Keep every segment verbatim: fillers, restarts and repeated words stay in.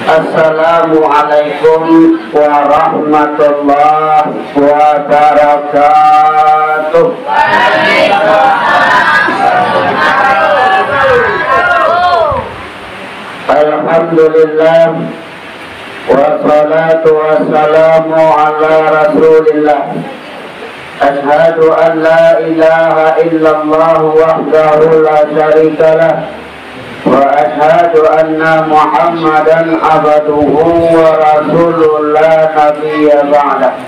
Assalamualaikum warahmatullahi wabarakatuh. Alhamdulillah, wassalatu wassalamu ala Rasulillah. Asyhadu an la ilaha illallah wahdahu la syarikalah, wa asyhadu anna Muhammadan abduhu wa rasuluh la nabiyya ba'dah.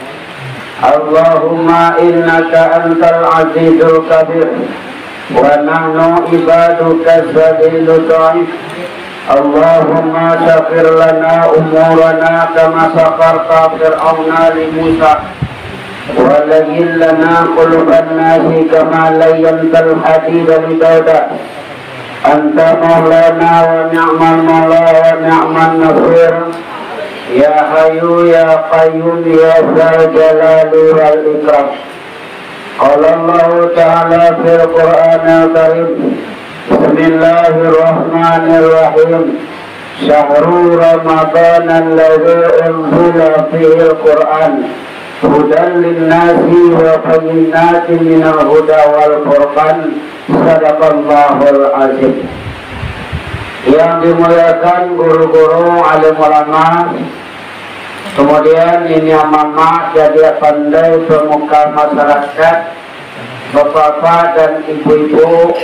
Allahumma innaka antal azizul kabir, wa nahnu ibaduka sabilu dhaif. Allahumma sakhir lana umurana kama sakharta Fir'auna li Musa, wa layyin lana quluban nasi kama layyantal hadida li Dauda. Anta maulana wa ni'mal maula wa ni'man nasir. Ya Hayyu ya Qayyum ya Dzal Jalali wal Ikram. Qala Allahu Ta'ala fil Qur'anil Karim, Bismillahirrahmanirrahim. Syahru Ramadhan alladzi unzila fihil Qur'an hudan linnasi wa bayyinatin minal huda wal furqan. Sadaqallahul azim. Yang dimuliakan guru-guru, alim ulama, kemudian niniak mamak, didiak pandai, pemuka masyarakat, bapak-bapak dan ibu-ibu,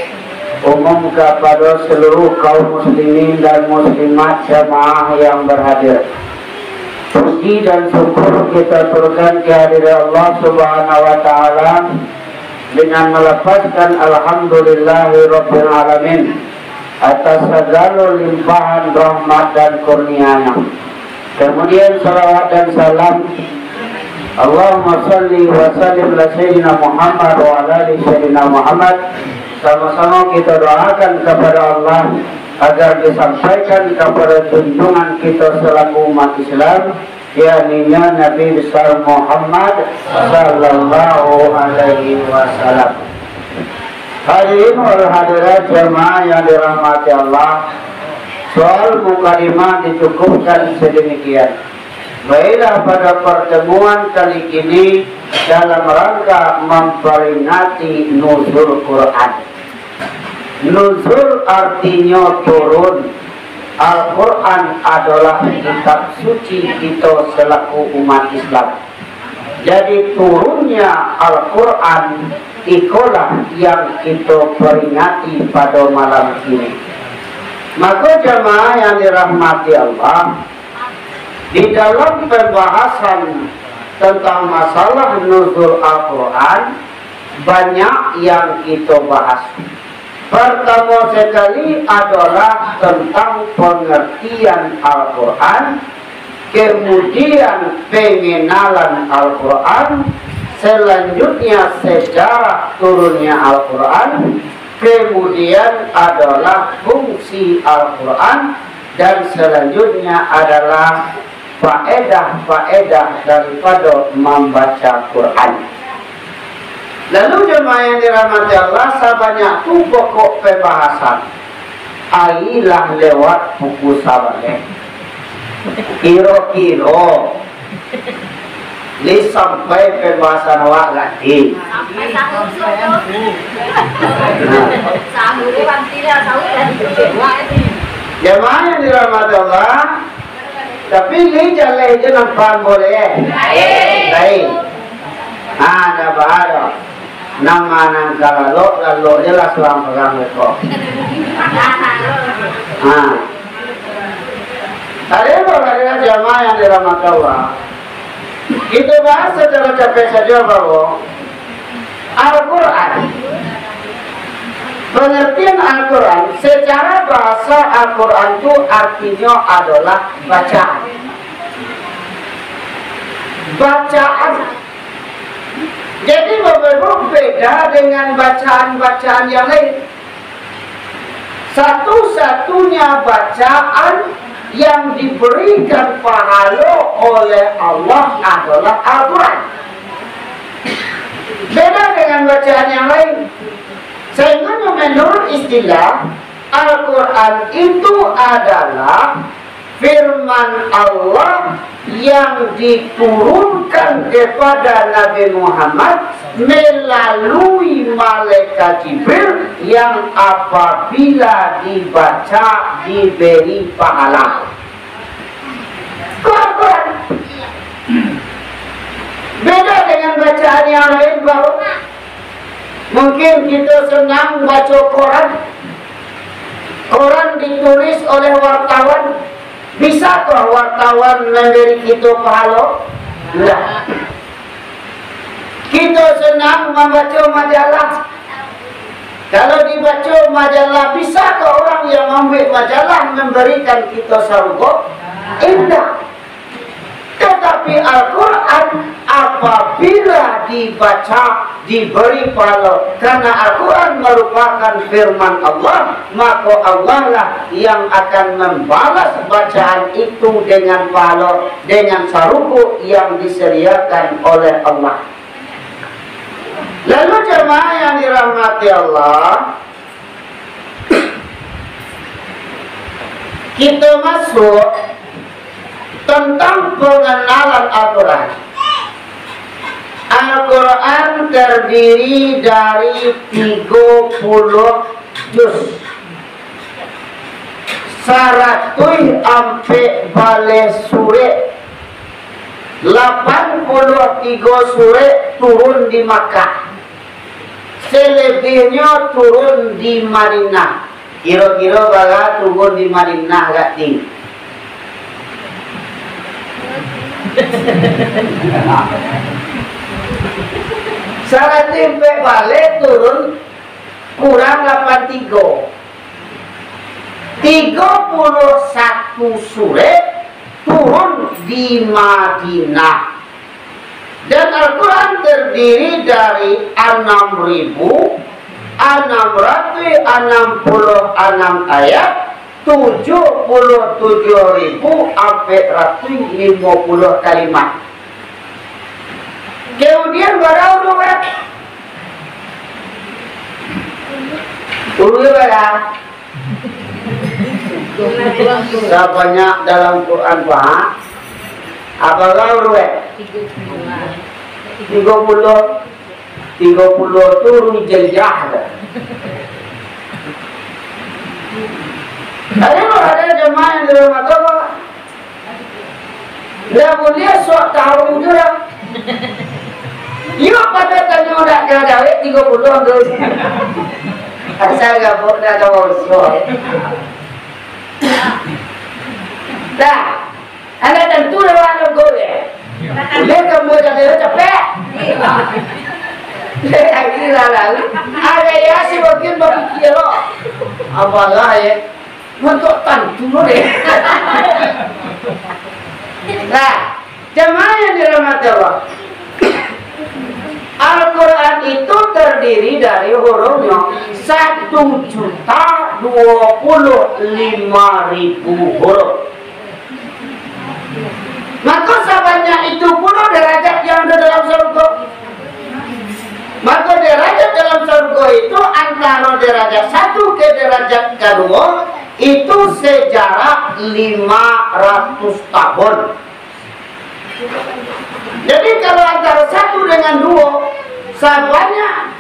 umum kepada seluruh kaum muslimin dan muslimat jamaah yang berhadir. Puji dan syukur kita aturkan kehadirat Allah Subhanahu wa Ta'ala dengan melafazkan Alhamdulillahirabbil alamin atas segala limpahan rahmat dan kurnia-Nya. Kemudian salawat dan salam, Allahumma salli wa sallim ala Sayyidina Muhammad wa ala ali Sayyidina Muhammad. Sama-sama kita doakan kepada Allah agar disampaikan kepada junjungan kita selaku umat Islam, yakni Nabi besar Muhammad sallallahu alaihi wasallam. Hadirin wal hadirat jamaah yang dirahmati Allah, soal mukadimah dicukupkan sedemikian. Baiklah, pada pertemuan kali ini dalam rangka memperingati Nuzul Quran. Nuzul artinyo turun. Al-Quran adolah kitab suci kito selaku umat Islam. Jadi, turunnya Al-Quran ikolah yang kito peringati pado malam kini. Mako, jamaah yang dirahmati Allah, di dalam pembahasan tentang masalah nuzul Al-Quran, banyak yang kito bahas. Partamo sakali adolah tantang pangartian Al-Quran, kamudian, pangenalan Al-Quran, salanjutnya, sajarah turunnya Al-Quran, kamudian, adolah fungsi Al-Quran, dan salanjutnya adalah paedah-paedah daripado mambaca Quran. Lalu, jamaah yang dirahmati Allah, sabanyak tu pokok pembahasan. Ari lah lewat pukua sabaleh. Kiro-kiro lai sampai pembahasan awak ganti. Sampai sahur, sahur. Nah. Sahur, ganti lah, sahur. Jamaah yang dirahmati Allah, tapi lai jaleh je nampak boleh. Lain. Lain. Ha, ndak baa doh. Nan ma nan ka lalok, lalok je lah surang-surang beko. Ha. Hadirin, hadirat jamaah yang dirahmati Allah. Kita bahas secara capek saja bahwa Al-Quran, pengertian Al-Quran, secara bahasa Al-Quran tu artinyo adalah bacaan. Bacaan. Jadi, Bapak Ibu, beda dengan bacaan-bacaan yang lain. Satu-satunya bacaan yang diberikan pahalo oleh Allah adalah Al-Quran. Beda dengan bacaan yang lain. Sehingga menurut istilah, Al-Quran itu adalah firman Allah yang diturunkan kepada Nabi Muhammad melalui malaikat Jibril, yang apabila dibaca diberi pahala. Itu Al-Quran. Beda dengan bacaan yang lain, bro. Mungkin kita senang baca koran. Koran ditulis oleh wartawan. Bisakah wartawan memberi kita pahala? Tidak. Kita senang membaca majalah. Kalau dibaca majalah, bisakah orang yang membuat majalah memberikan kita sarugo? Indak. Tetapi Al-Quran, apabila dibaca, diberi pahala. Karena Al-Quran merupakan firman Allah, maka Allah lah yang akan membalas bacaan itu dengan pahala, dengan sarugo yang disediakan oleh Allah. Lalu, jemaah yang dirahmati Allah, kita masuk tentang pengenalan Al-Quran. Al-Quran terdiri dari tiga puluh juz, saratuih ampek baleh surek, lapan puluh tiga surek turun di Makkah, selebihnyo turun di Madinah. Kiro-kiro bara turun di Madinah, Kak Ting? Saratuih ampek baleh turun kurang lapan tigo. Tigo puluh satu surek turun di Madinah. Dan Al-Quran terdiri dari anam ribu anam ratuih anam puluh anam ayat, tujuh puluh tujuh ribu ampek ratuih limo puluh kalimat. Kemudian bara huruf, eh? Huruf bara? Sabanyak dalam Quran, Pak. Apo lah huruf, eh? Tigo puluh. Tigo puluh tu huruf hijaiyah dah. Tapi kalau ada jemaah yang di rumah tu, ndak buliah sok tahu tu dah. Iyo, pada tanyo ndak ka dawek tigo puluh tu. Asal gabuk dah ada usul. Dah. Alah tantu lawan anak gol, eh. Uleh kamu jadi capek. Lagi lah, lah. Ada ya, si Bakin bapikia lo. Apalah, eh. Untuk tantu lo deh. Nah, jamaah yang dirahmati Allah. Al-Quran itu terdiri dari hurufnya satu juta dua puluh lima ribu huruf. Maka sabanyak itu pulo derajat yang ada dalam surga. Maka derajat dalam surga itu antara derajat satu ke derajat kedua itu sejarak lima ratus tahun. Jadi, kalau antara satu dengan dua, sabanyak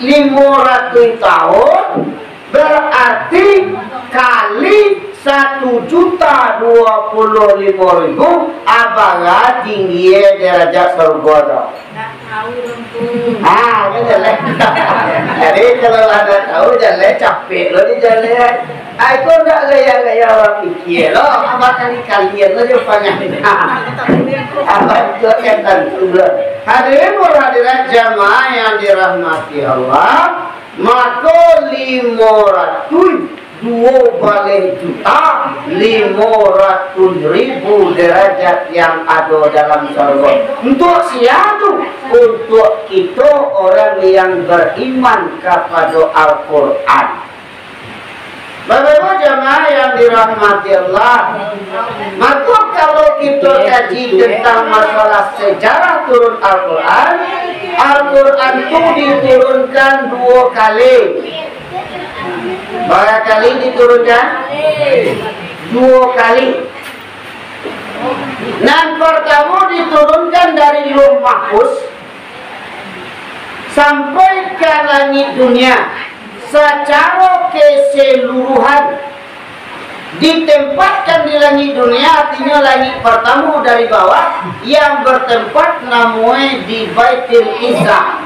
lima ratus tahun, berarti kali satu juta dua puluh lima ribu, abara tinggi derajat surga tu. Ah, kan jaleh. Jadi, kalau lah ndak tahu jaleh, capek lo di jaleh. Ah, itu ndak gaya-gaya urang pikia lo. Abah kali-kali lo jo pangannya. Abah itu kan tantu lo. Hadirin wal hadirat jamaah yang dirahmati Allah, mako limo ratuih duo baleh juta limo ratuih ribu derajat yang ado dalam surga. Untuk sia tu? Untuk kito orang yang beriman kapado Al-Quran. Bapak-bapak jamaah yang dirahmati Allah, maka kalau kito kaji tentang masalah sejarah turun Al-Quran, Al-Quran tu diturunkan duo kali. Bara kali diturunkan? Duo kali. Nan partamo diturunkan dari Lauh Mahfuz sampai ka langik dunia sacaro keseluruhan. Ditempatkan di langik dunia, artinyo langik partamo dari bawah, yang bertempat namonyo di Baitul Izzah.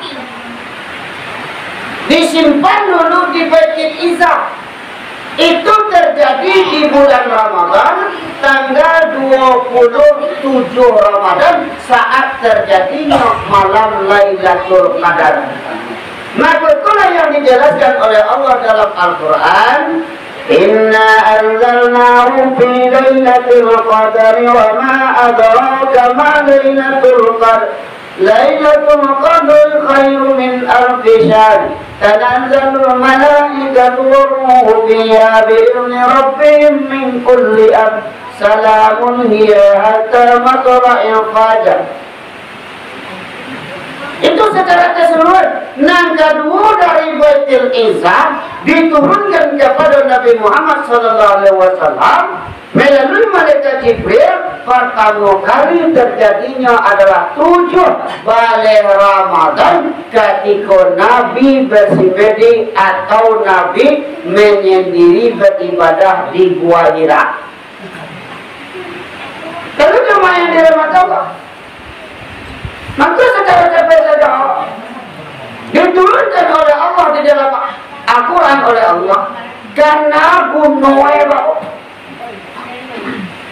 Disimpan dulu di Baitul Izzah. Itu terjadi di bulan Ramadan, tanggal dua puluh tujuh Ramadan, saat terjadinyo malam Lailatul Qadar. Maka itulah yang dijelaskan oleh Allah dalam Al-Quran, "Inna anzalnahu fi lailatul qadri wa ma adraka ma lailatul qadr." Lailatul Qadri khairum min alfi syahr. Tanazzalul malaikatu warruhu fiha bi'izni rabbihim min kulli amr. Salamun hiya hatta matla'il fajar. Itu secara keseluruhan. Nan kaduo dari Baitul Izzah diturunkan kepada Nabi Muhammad sallallahu alaihi wasallam melalui malaikat Jibril, partamo kali terjadinyo adalah tujuah baleh Ramadan, katiko Nabi basimedi atau Nabi manyandiri baibadah di Gua Hira. Lalu jamaah yang dirahmati Allah, maka secara capek saja diturunkan oleh Allah di dalam Al-Quran oleh Allah, karena gunoe, Bapak.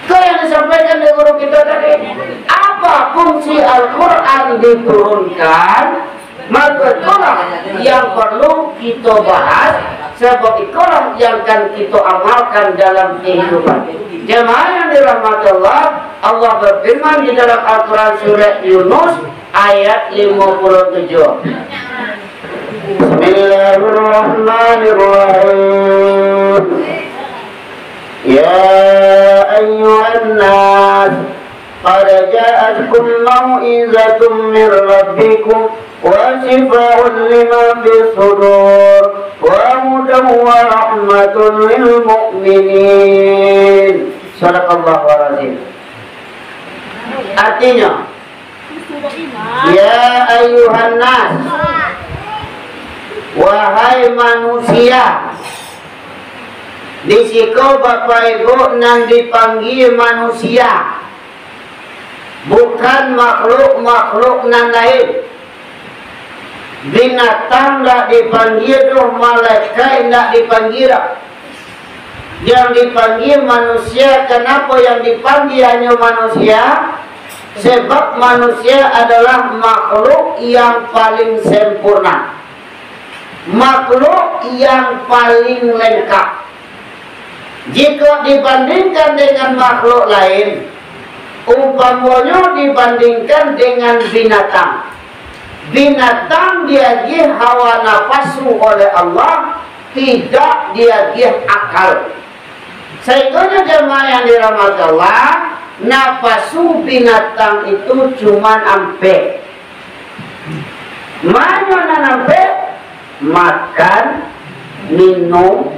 Itu yang disampaikan oleh guru kita tadi. Apa fungsi Al-Quran diturunkan? Maka itulah yang perlu kita bahas, sebab itulah yang akan kita amalkan dalam kehidupan. Jamaah yang dirahmati Allah, Allah berfirman di dalam Al-Quran surat Yunus ayat lima puluh tujuh. Bismillahirrahmanirrahim. Ya ayyuhan nas, qad ja'atkum mau'izatun min rabbikum wa shifaa'un lima fis sudur wa hudan wa rahmatun lil mu'minin. Sadaqallahul azim. Artinyo, ya ayyuhan nas, wahai manusia. Di siko Bapak Ibu nan dipanggia manusia, bukan makhluk-makhluk nan lain. Binatang ndak dipanggia doh, malaikat ndak dipanggia doh. Yang dipanggia manusia. Kenapa yang dipanggia hanyo manusia? Sebab manusia adalah makhluk yang paling sempurna, makhluk yang paling lengkap. Jikok dibandingkan dengan makhluk lain, umpamonyo dibandingkan dengan binatang. Binatang diagiah hawa napasu oleh Allah, tidak diagiah akal. Sainggonyo jamaah yang dirahmati Allah, napasu binatang itu cuman ampek. Manyo nan ampek? Makan, minum,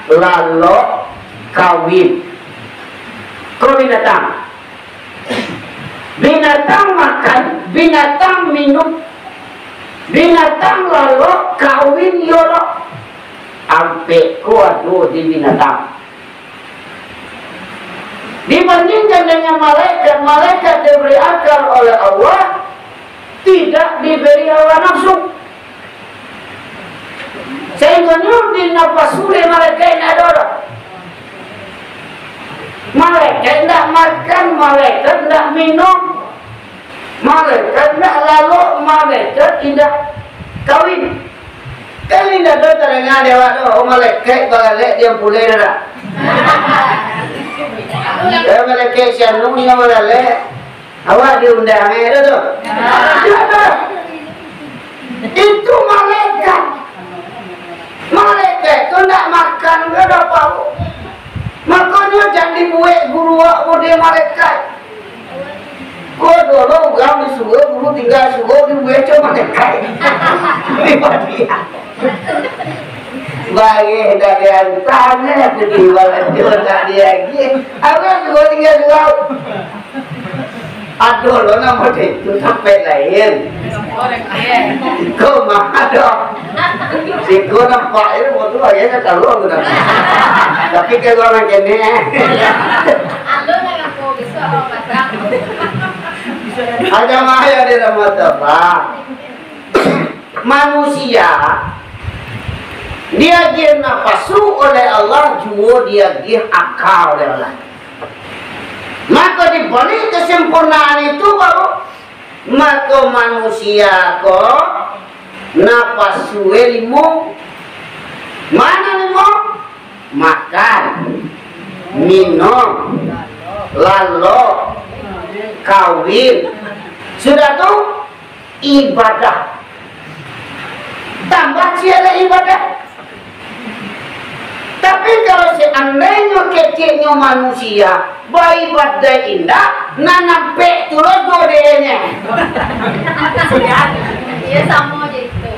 lalok, kawin. Ko binatang. Binatang makan, binatang minum, binatang lalok, kawin, iyo lo. Ampek ko ado di binatang. Dibandingkan dengan malaikat, malaikat diberi akal oleh Allah, tidak diberi hawa nafsu. Sainggonyo di napasu dek malaikat indak ado doh. Malaikat indak makan, malaikat indak minum, malaikat indak lalok, malaikat indak kawin. Kan indak ado tadanga di awak tu, oh, malaikat bagalek diam pulai dah. Eh, malaikat si Anu nyo bagalek. Awak diundang, eh, ado tu? Indak ado. Itu malaikat. Malaikat tu ndak makan, ndak ado apo-apo. Makonyo jan dibuek guru awak model malaikat. Ko dulu urang di surau, guru tingga di surau, dibuek cuma malaikat. Pribadi. Bareh dari antah, tu di balanjo nak diagiah. Abang juo tingga surau. Ado lo namo tu, tampek lain. Iko mah ado. Siko nampak je, waktu bareh ka kaluar tu dah. Tapi kaluar macam ni, eh. Alun lah ngapo, bisuak awak patang. Jamaah yang dirahmati Allah. Manusia diagiah napasu oleh Allah, juo diagiah aka oleh Allah. Mako, di balik kesempurnaan itu baru, mako, manusia ko napasue limo. Mano limo? Makan, minum, lalok, kawin. Sudah tu, ibadah. Tambah ciek lai ibadah. Tapi, kalau seandainyo keceknyo manusia, baibadah indak, nan ampek tu lo doh denyo. Iyo, samo je itu.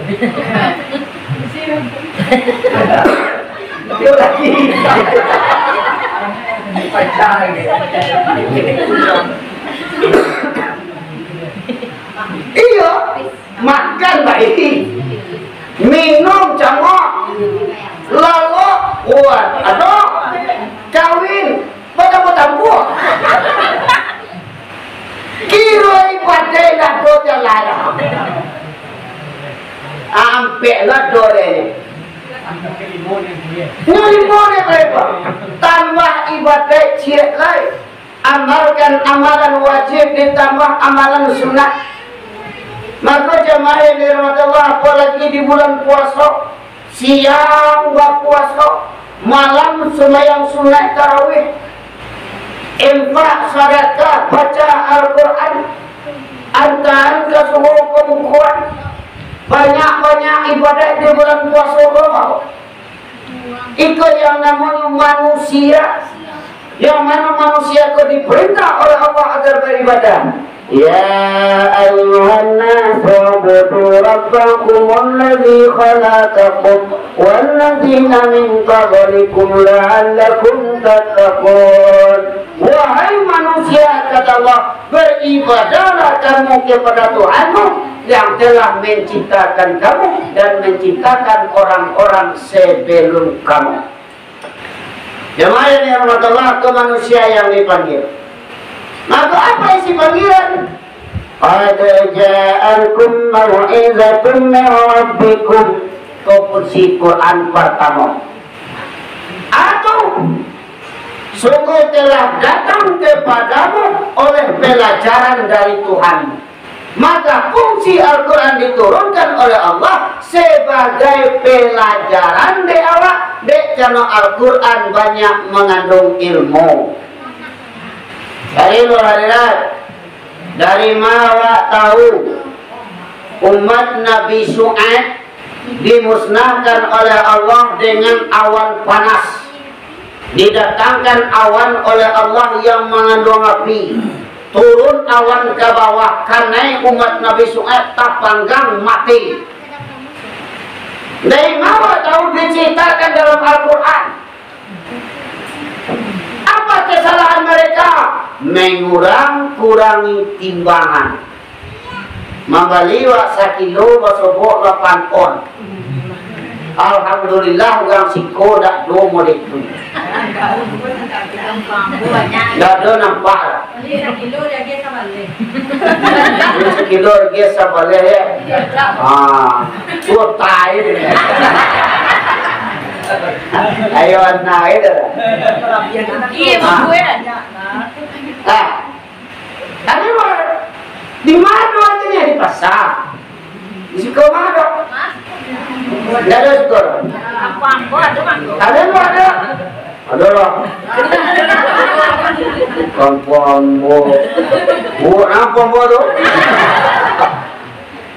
Iyo lagi. Iyo. Makan baik, minum cangok, lalok kuat, ado kawin batambuah-tambuah. Kiro ibadah lah doh jalan. Ampek lah doh deh. Nyo limo deh, tambah ibadah ciek lai. Amalkan amalan wajib ditambah amalan sunat. Mako jamaah yang dirahmati Allah, apolagi di bulan puaso, siang bapuaso, malam sumbayang sunat tarawih, infak, sadakah, baca Al-Quran, antaan ka subuh pabukoan, banyak-banyak ibadah di bulan puaso ko. Iko yang namonyo manusia. Yang mano manusia ko diperintah oleh Allah agar beribadah. Ya ayyuhan nasu ubudu rabbakumul ladzi khalaqakum walladzina min qablikum la'allakum tattaqun. Wahai manusia, kata Allah, beribadahlah kamu kepada Tuhanmu yang telah menciptakan kamu dan menciptakan orang-orang sebelum kamu. Jamaah yang dirahmati Allah, ko manusia yang dipanggil. Maka apa isi panggilan? Qad ja'akum mau'izatun min rabbikum. Ko porsi Quran pertama. Atau sungguh telah datang kepadamu oleh pelajaran dari Tuhan. Maka fungsi Al-Quran diturunkan oleh Allah sebagai pelajaran dek awak, dek karano Al-Quran banyak mangandung ilmu. Dari luar hadirat, dari ma awak tahu umat Nabi Syu'aib dimusnahkan oleh Allah dengan awan panas. Didatangkan awan oleh Allah yang mangandung api. Turun awan ka bawah, kanai umat Nabi Syu'aib tapanggang mati. Dari ma awak tahu diceritakan dalam Al-Quran? Apa kesalahan mereka? Mengurang-kurangi timbangan. Mambali wak sakilo basobok lapan on. Alhamdulillah, urang siko dak ado model tu. Dak ado nampak lah. Sakilo harga sabaleh, ya. Ah, kuota ini. Ayo, anak itu. Iya, Ah. bagus, ya. Ah. Tapi mah, di mana artinya? Di pasar. Di siko mah ado? Ndak ado siko. Ado mah ado. Ado lah. Kampuang ambo. Bu, kampuang ambo tu.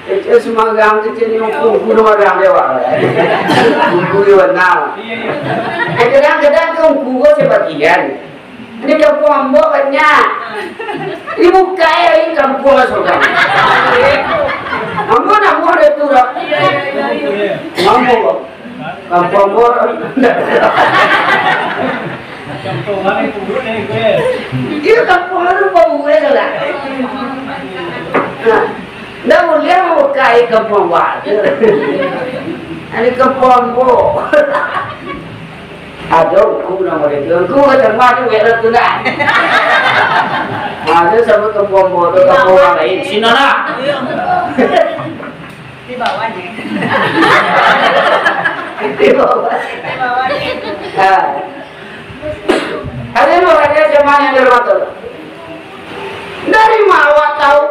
Kecil Sumagang, kecil ni ungku, ungku Sumagang dia, Wak. Ungku dia benar. Eh, kadang-kadang tu ungku ko sebagian. Di kampuang ambo banyak. Dibuka aja kampuang lah, saudara. Ambo nak buat dia tu lah. Ambo, Bang. Kampuang Ambo. Iyo, kampuang Ambo pabuek tu lah. Nah, ndak buliah maukai kampuang Ambo. Ado kampuang Ambo. Ado ungku namo dia tu. Ungku macam mana tu, buek tu ndak? Ado sabuik kampuang Ambo tu, kampuang urang lain. Sino lah. Di bawah ni. Di bawah. Di bawah ni. Ha. Hadirin wahai jamaah yang dirahmati Allah. Dari ma awak tahu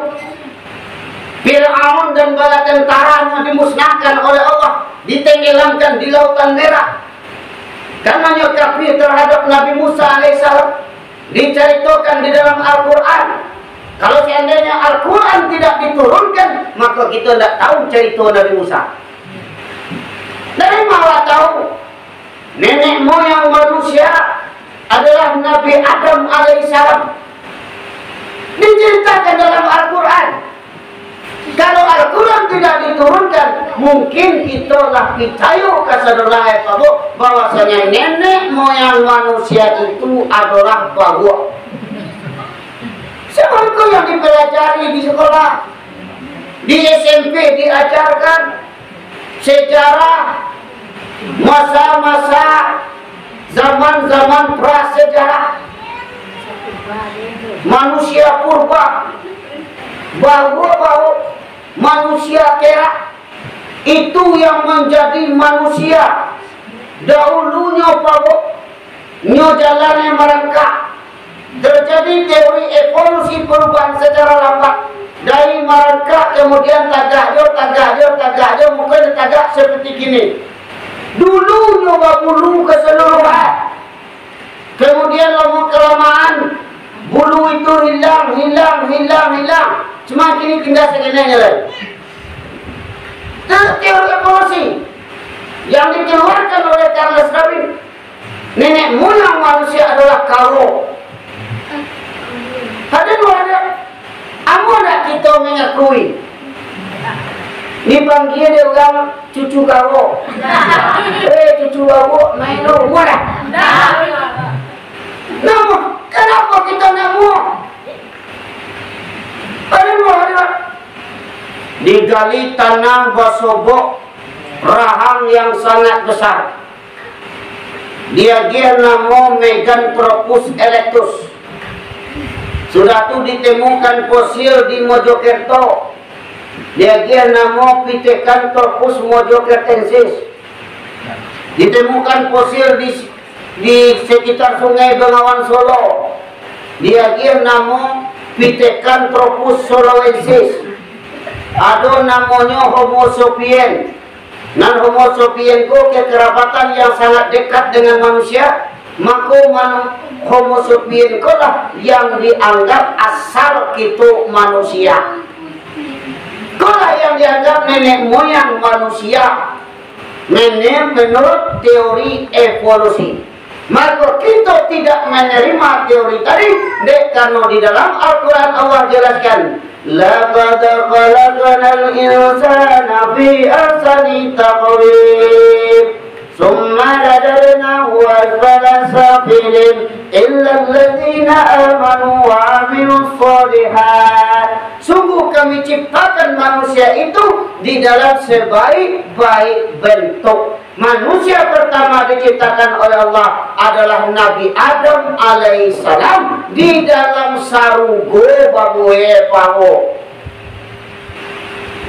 Firaun dan bala tentaranya dimusnahkan oleh Allah, ditenggelamkan di Lautan Merah? Karenanyo kafir terhadap Nabi Musa alaihissalam dicaritokan di dalam Al-Quran. Kalau seandainya Al-Quran tidak diturunkan, maka kita tidak tahu cerita Nabi Musa. Dari ma awak tahu nenek moyang manusia adalah Nabi Adam alaihissalam? Diceritakan dalam Al-Quran. Kalau Al-Quran tidak diturunkan, mungkin kita lah picayo ka sadolahe pado bahwasanya nenek moyang manusia itu adalah bauak. Sebab itu yang dipelajari di sekolah, di S M P diajarkan sejarah masa-masa zaman-zaman prasejarah manusia purba, bahwa, bahwa manusia kira itu yang menjadi manusia dahulunyo, bahwa nyo jalan yang marangkak. Terjadi teori evolusi perubahan secara lambat. Dari marangkak, kemudian tagak jo, tagak jo, tagak jo, mungkin tagak seperti kini. Dulu nyo babulu keseluruhan. Kemudian lama-kelamaan, bulu itu hilang, hilang, hilang, hilang. Cuma kini tinggal saketek lai. Itu teori evolusi yang dikeluarkan oleh Charles Darwin. Nenek moyang manusia adalah karo. Hadirin wahai, amuah ndak kito mangakui? Dipanggia dek urang cucu karo. Eh, cucu karo, main lo, amuah ndak? Namo? Kenapa kita namo? Hadirin wahai, digali tanah basobok rahang yang sangat besar. Diagiah namo Meganthropus erectus. Sudah tu ditemukan fosil di Mojokerto. Diagiah namo Pithecanthropus mojokertensis. Ditemukan fosil di, di sekitar Sungai Bengawan Solo. Diagiah namo Pithecanthropus soloensis. Ado namonyo Homo sapien. Nan Homo sapien ko kekerabatan yang sangat dekat dengan manusia, mako manu-, Homo sapien ko lah yang dianggap asal kito manusia. Ko lah yang dianggap nenek moyang manusia, mene-, menurut teori evolusi. Mako, kito tidak menerima teori tadi, dek karano di dalam Al-Quran Allah jelaskan, "Laqad khalaqnal insana fi ahsani taqwim, tsumma radadnahu asfala safilin, illa alladzina amanu wa amilus shalihat." Sungguh Kami ciptakan manusia itu di dalam sebaik-baik bentuk. Manusia pertama diciptakan oleh Allah adalah Nabi Adam alaihissalam di dalam sarugo babuek paho.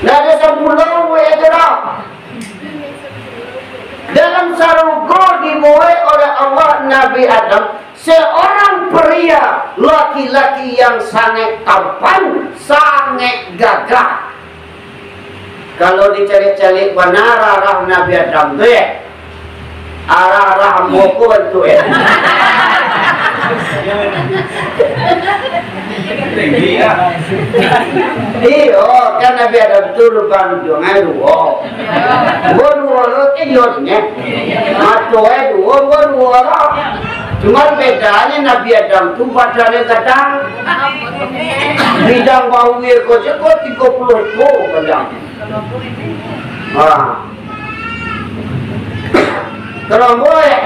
Ndak ado sampulo buek tu doh. Dalam sarugo dibuek oleh Allah Nabi Adam, seorang pria laki-laki yang sangat tampan, sangat gagah. Kalau dicaliak-caliak bana arah-arah Nabi Adam tu, yo, arah-arah ambo ko bantuak, yo. Iyo, kan Nabi Adam tu lubang iduangnyo duo. Duo-duo lo tijonyo. Mato e duo, duo-duo lo. Cuma bedanyo Nabi Adam tu badannyo gadang. Bidang bahu e ko se ko tigo puluah ekor panjang. Ha. Kerombol, ya?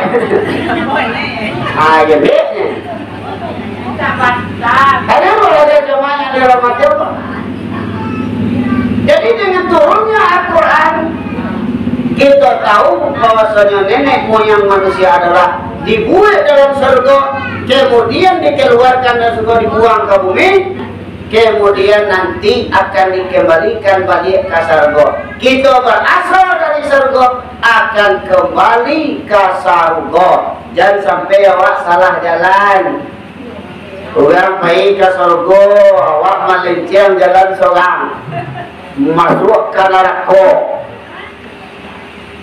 Ah, ya, baiknya. Ada berada jamaah yang dirahmati Allah. Jadi, dengan turunnya Al-Quran, kita tahu bahwasanya nenek moyang manusia adalah dibuat dalam surga, kemudian dikeluarkan dari surga, dibuang ke bumi, kemudian nanti akan dikembalikan balik ke surga. Kita berasal dari surga, akan kembali ke surga. Jangan sampai awak salah jalan. Urang pai ka sarugo, awak malenceng jalan sorang, masuak ka narako.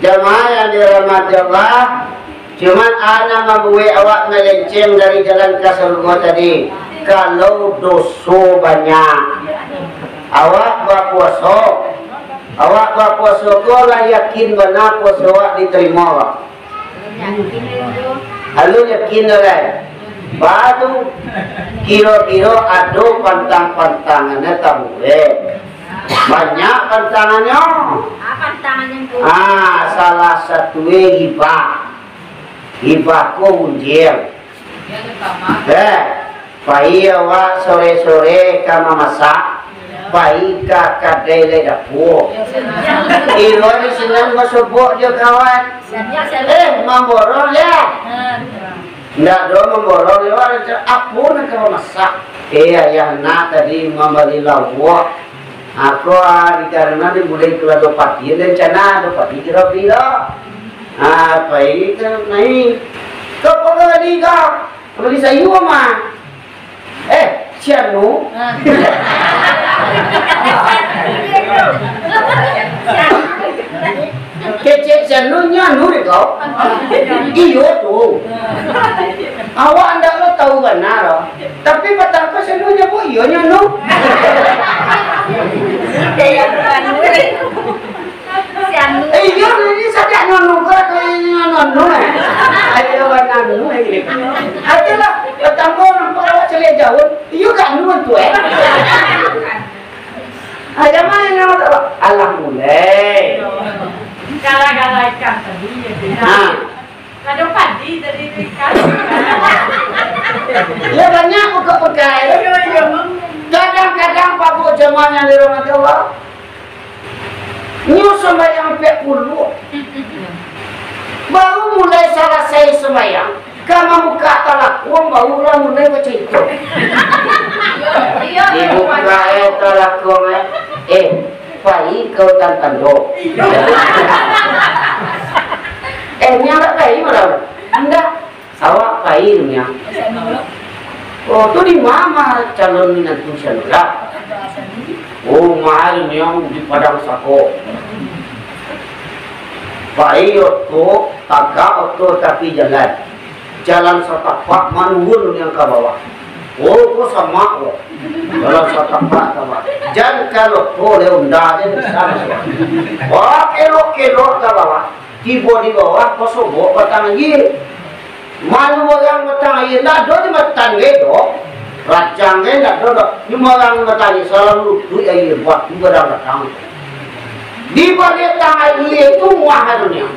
Jamaah yang dirahmati Allah, cuman a nan mambuek awak malenceng dari jalan ka sarugo tadi, kalau doso banyak. Awak bapuaso, awak bapuaso ko lah yakin bana puaso awak ditarimo, Bang? Alun yakin doh, kan? Baa tu, kiro-kiro ado pantang-pantangannyo tabuek. Banyak pantangannyo. Ah, salah satunyo gibah. Gibah ko unjiang. Eh, pai awak sore-sore ka mamasak, pai ka kadai lai dapua. Iwan di sinan basobok jo kawan. Eh, mamborong yo. Ndak doh mamborong yo, apo nan ka mamasak? Eh, ayah nak tadi mambali lauak. Ako, ah, dikarano dimulai kalado padi, rencana ado padi kiro-kiro. Ah, pai ka naiak. Ka pagadi ka? Pagadi sayua mah. Eh, si Anu. Kecek si Anu, nyo Anu dek kau. Iyo tu. Awak ndak lo tahu bana lo. Tapi patang ko si Anu nyabuik iyo nyo Anu. Eh, iyo, ini sajak nunu ko, ko ini nunu, eh. Ayo, nunu, eh, gini. Ayolah, patang ko nampak awak caliak jauah. Iyo, gak nunu tu, eh. Aja main nama tak, Pak. Alah, mulai. Gara-gara ikan tadi, ya, tidak. Nah. Ado padi tadi tu ikan. Lah banyak buka pekai. Iyo, iyo, Mang. Kadang-kadang pabuk jamaah yang dirahmati Allah, nyo sambayang ampek puluah. Baru mulai salasai sambayang, ka mambuka talakuang, barulah mulai bacarito. Iyo, iyo, iyo. Dibuka, eh, talakuang, eh. Eh, pai ka hutan tando. Eh, nyo ndak pai malam? Ndak. Awak pai, nyo. Oh, tu di ma calon minantu si Anu lah? Oh, ma nyo di Padang Sako. Pai oto, tagak oto tapi jalan. Jalan satapak manurun nan ka bawah. Oh, ko samak ko. Jalan satapak ka bawah. Jan kalau ko le onda je bisa masuk. Wah, kelok-kelok ka bawah. Tibo di bawah, ko sobok batang aia. Mano urang batang aia, ndak ado jambatan gai doh. Racang gai ndak ado doh. Cuma urang batang aia, salah lutuik aia, batu gadang datang. Di baliak tangah aia tu mah anunyo.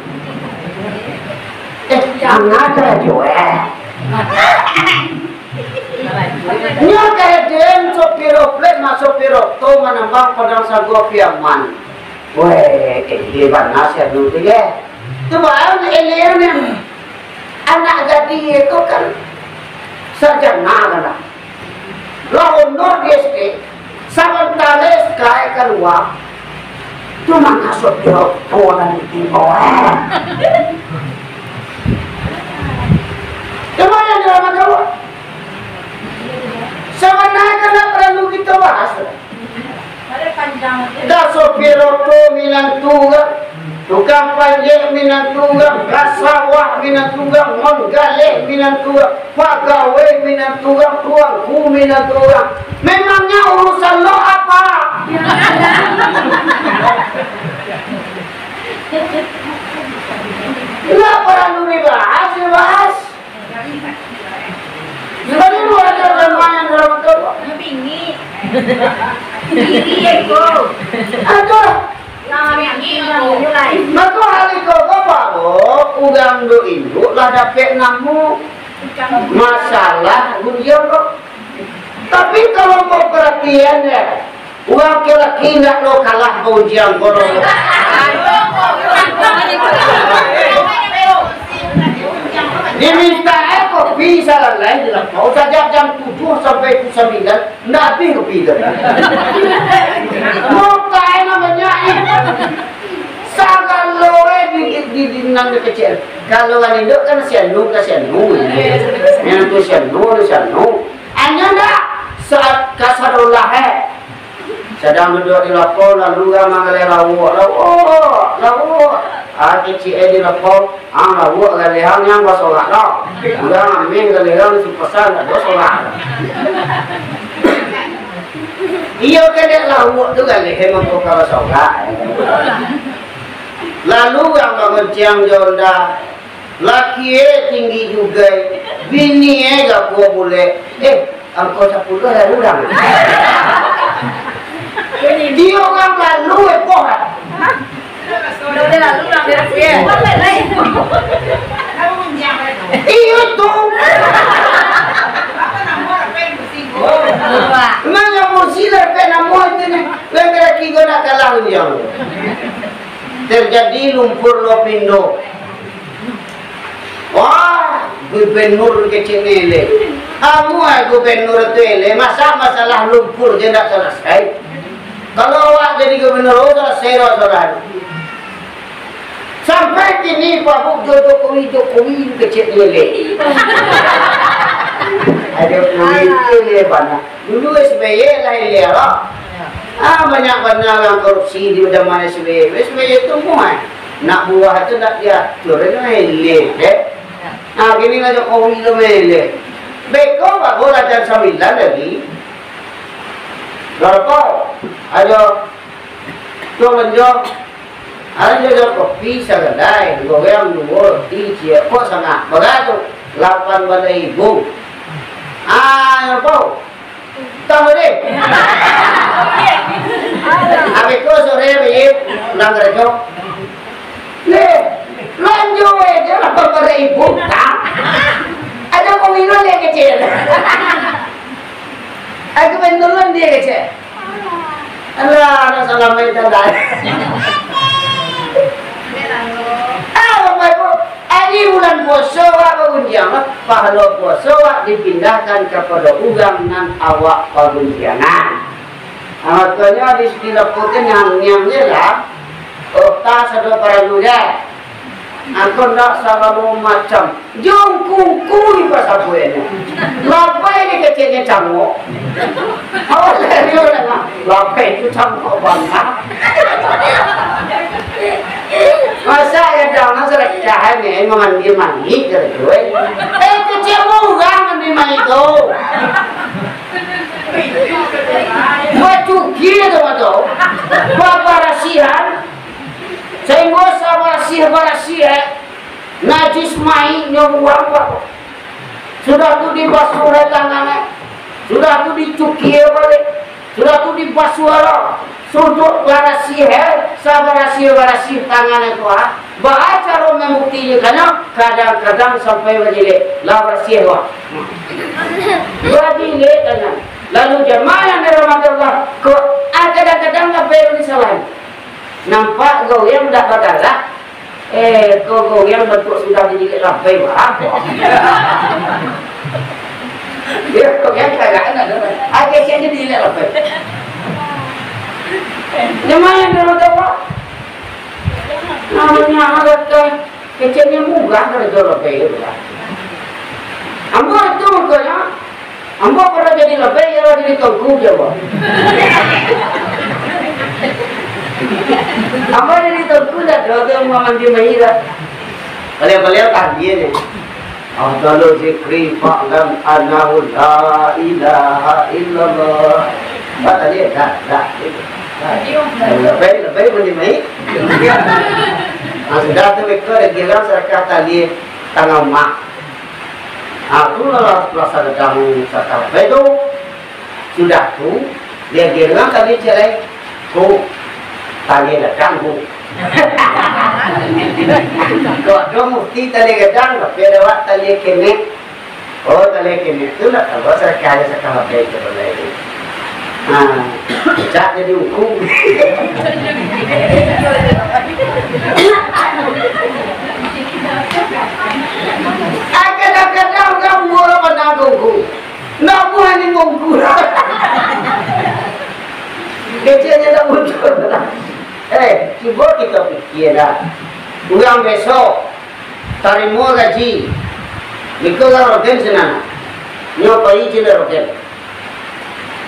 Eh, jangan sajo, eh. Nyo kaden sopir oplek, ma sopir oto manambang Padang Sago Piaman. Weh, eh, di bana si anu tu, ye? Tu baru elir ni. Anak gadih tu kan sarjana kan lah. Lah ondor di S D, sabanta lai sakai kalua. Tu mangasuak di rokok nan ditimbo, eh. Cubo yang dirahmati Allah. Sabananyo kan ndak paralu kito bahas. Ka sopir oto minantu urang, tukang panjek minantu urang, ka sawah minantu urang, manggaleh minantu urang, pagawai minantu urang, tuanku minantu urang. Memangnya urusan lo apa? Ndak paralu dibahas, dibahas. Tadi lu ada jamaah yang dalam motor. Bingit. Bingit, ya, Ko. Aduh. Mako, hari ko, ko, urang dok induak lah dapek namo masalah gunjiang ko. Tapi, kalau mau paratian, ya, urang laki-laki indak lo kalah bagunjiang ko lo. Dimintak e kopi salalai di lapau, sajak jam tujuah sampai pukul sambilan, ndak abih kopi tu. Mutak e namonyo, eh. Sagalo e di, di, di, di nan kecil. Kalau urang induak kan si anu ka si anu. Nan tu si anu, si anu. Anyo ndak, saat kasadolah, eh. Sadang duduak di lapau, lalu urang manggaleh lauak, lauak, lauak. Ah, kecek e di lapau, ah, lauak galeh ang nan basorak doh. Urang ameh galeh ang si pasan, dak basorak. Iyo, kadek lauak tu galeh emang kok ka basorak. Lalu urang bagonceng jo onda. Laki e tinggi jugai, bini e gapuah bulek. Eh, angko sapuluah lalu urang. Iyo, urang lalu, eh, poh. Iyo tu. Manga musi lah, pe namo itu ni. Urang laki ko nak kalah, urang. Terjadi lumpur Lopindo. Wah, gubernur kecek ni eleh. Amuah gubernur tu eleh, masa masalah lumpur je ndak selesai. Kalau awak jadi gubernur, oh, selesai lah, saudara. Sampai kini, Pak Bu, jo Jokowi, Jokowi kecek ni eleh. Ada Jokowi tu eleh bana. Dulu S B Y lah eleh lah. Ah, banyak bana urang korupsi di zaman S B Y. S B Y tu muah. Nak buah tu nak diatur, itu eleh, eh. Nah, kini lah Jokowi tu eleh. Beko baru lah jam sambilan lagi. Barapo? Ayo. Tu lanjut. Ayo, jo kopi sagadai, goreng duo, roti ciek, kok sangaik. Bara tu? Lapan baleh ribu. Ah, apo? Tambah deh. Abih tu sore, Bib, pulang karajo. Leh, lanjut aja lapan baleh ribu. Tah. Ada pemilu leh kecil. Aku main turun dia kecil. Alah, nak salam main tandai. Ah, Bapak Ibu, ari bulan puaso awak bagunjiang, pahalo puaso awak dipindahkan kapado urang nan awak pagunjiangan. Nah, makonyo di, di lapau tu ngiang-ngiang je lah. Otak sado paralu je. Angkau ndak salalu macam jongkungkui pasabuiknyo. Labai dikeceknyo cangok. Awak dari orang, labai tu cangok banget. Masa ya jangan sedekah ni mandi-mandi karajo. Eh, kecek murah mandi-mandi tu. Bacuci tu, tu. Babarasihan. Sainggo sabarasiah-barasiah, eh, najis maiknyo buang, Pak. Sudah tu dibasuah tangan, eh. Sudah tu dicukia baliak. Sudah tu dibasuah lo. Sudah barasiah, eh, sabarasiah-barasiah tangan itu, ah. Baa caro mambuktiannyo, kadang-kadang sampai bajilek, lah barasiah, wah. Bajilek tangan. Lalu jamaah yang dirahmati Allah, kok, ah, kadang-kadang lah baru disalahan. Nampak goyang dak bagalak. Eh, ko goyang bantuak sudah dijilek labai, wah. Ya, goyang kagak ada. Agak saja dijilek labai. Lumayan dulu tu, Pak. Namanya anak kan kecilnya murah karajo labai tu, Pak. Ambo itu mukonyo, ambo pernah jadi labai, iyo lah jadi tuanku, jo ambo. Ambo jadi tuanku dah, tu, tu, ambo mandi mahir lah. Baliau-baliau tahlil ni. Afdalu zikri fa'lam annahu la ilaha illallah. Ba tahlil, dah, dah. Labai, labai mandi mahir. Nah, sudah tu, beko dah girang sadakah tahlil tangah umak. Ah, tu lah, lah sadang satabai tu. Sudah tu, dia girang tadi cerai. Tu. Tali gadang, Bu. Kok ado mufti tali gadang, tapi ado awak tali kenek. Oh, tali kenek tu nak tambah sadakah, sadakah apo itu, Pak Kiai? Ha, cak jadi ungku. Ah, kadang-kadang urang buah lah pandang ungku. Nak buah ni ungku. Keceknyo tak butuh. Eh, cubo kito pikia dah. Urang biaso tarimo gaji, iko lah rogen sinan. Nyo pai cin rogen.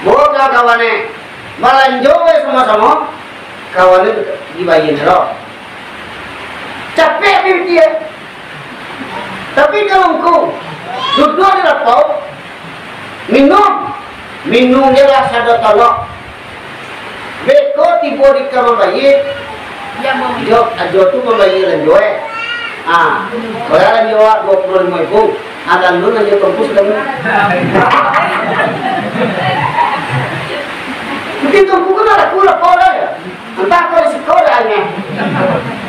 Bawa ka kawan e, balanjo bae samo-samo, kawan e dibayia lo. Capek pikia. Tapi kalau ungku duduak di lapau, minum, minum je lah sado talok. Beko tibo di ka mambayia, jo, jo tu mambayia lanjo e. Ah, bayia lanjo awak duo puluah limo ribu. Ah, lanjo tungku sudah. Mungkin tungku kan ada kurang orang ya. Antah kau di siko dah ane.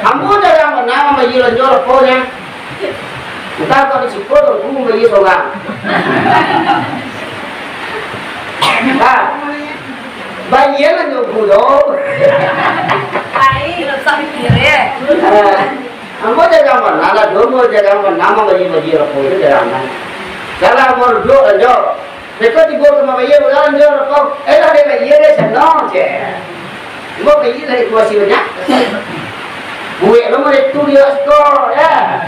Ambo jarang bana mambayia lanjo rokoknyo. Antah kau di siko dah mambayia sorang. Nah, bayia lanjo ungku doh. Ai, usah pikir, eh. Ah, ambo jarang bana lah, ambo jarang bana mambayia-bayia rokok tu jarang bana. Salah ambo duduak lanjo. Beko tibo ka mambayia urang jo rokok. Eh, lah, dek bayia dek sanang, cek. Ambo bayia lah, itu masih banyak. Buek lo mah itu dia siko, ya.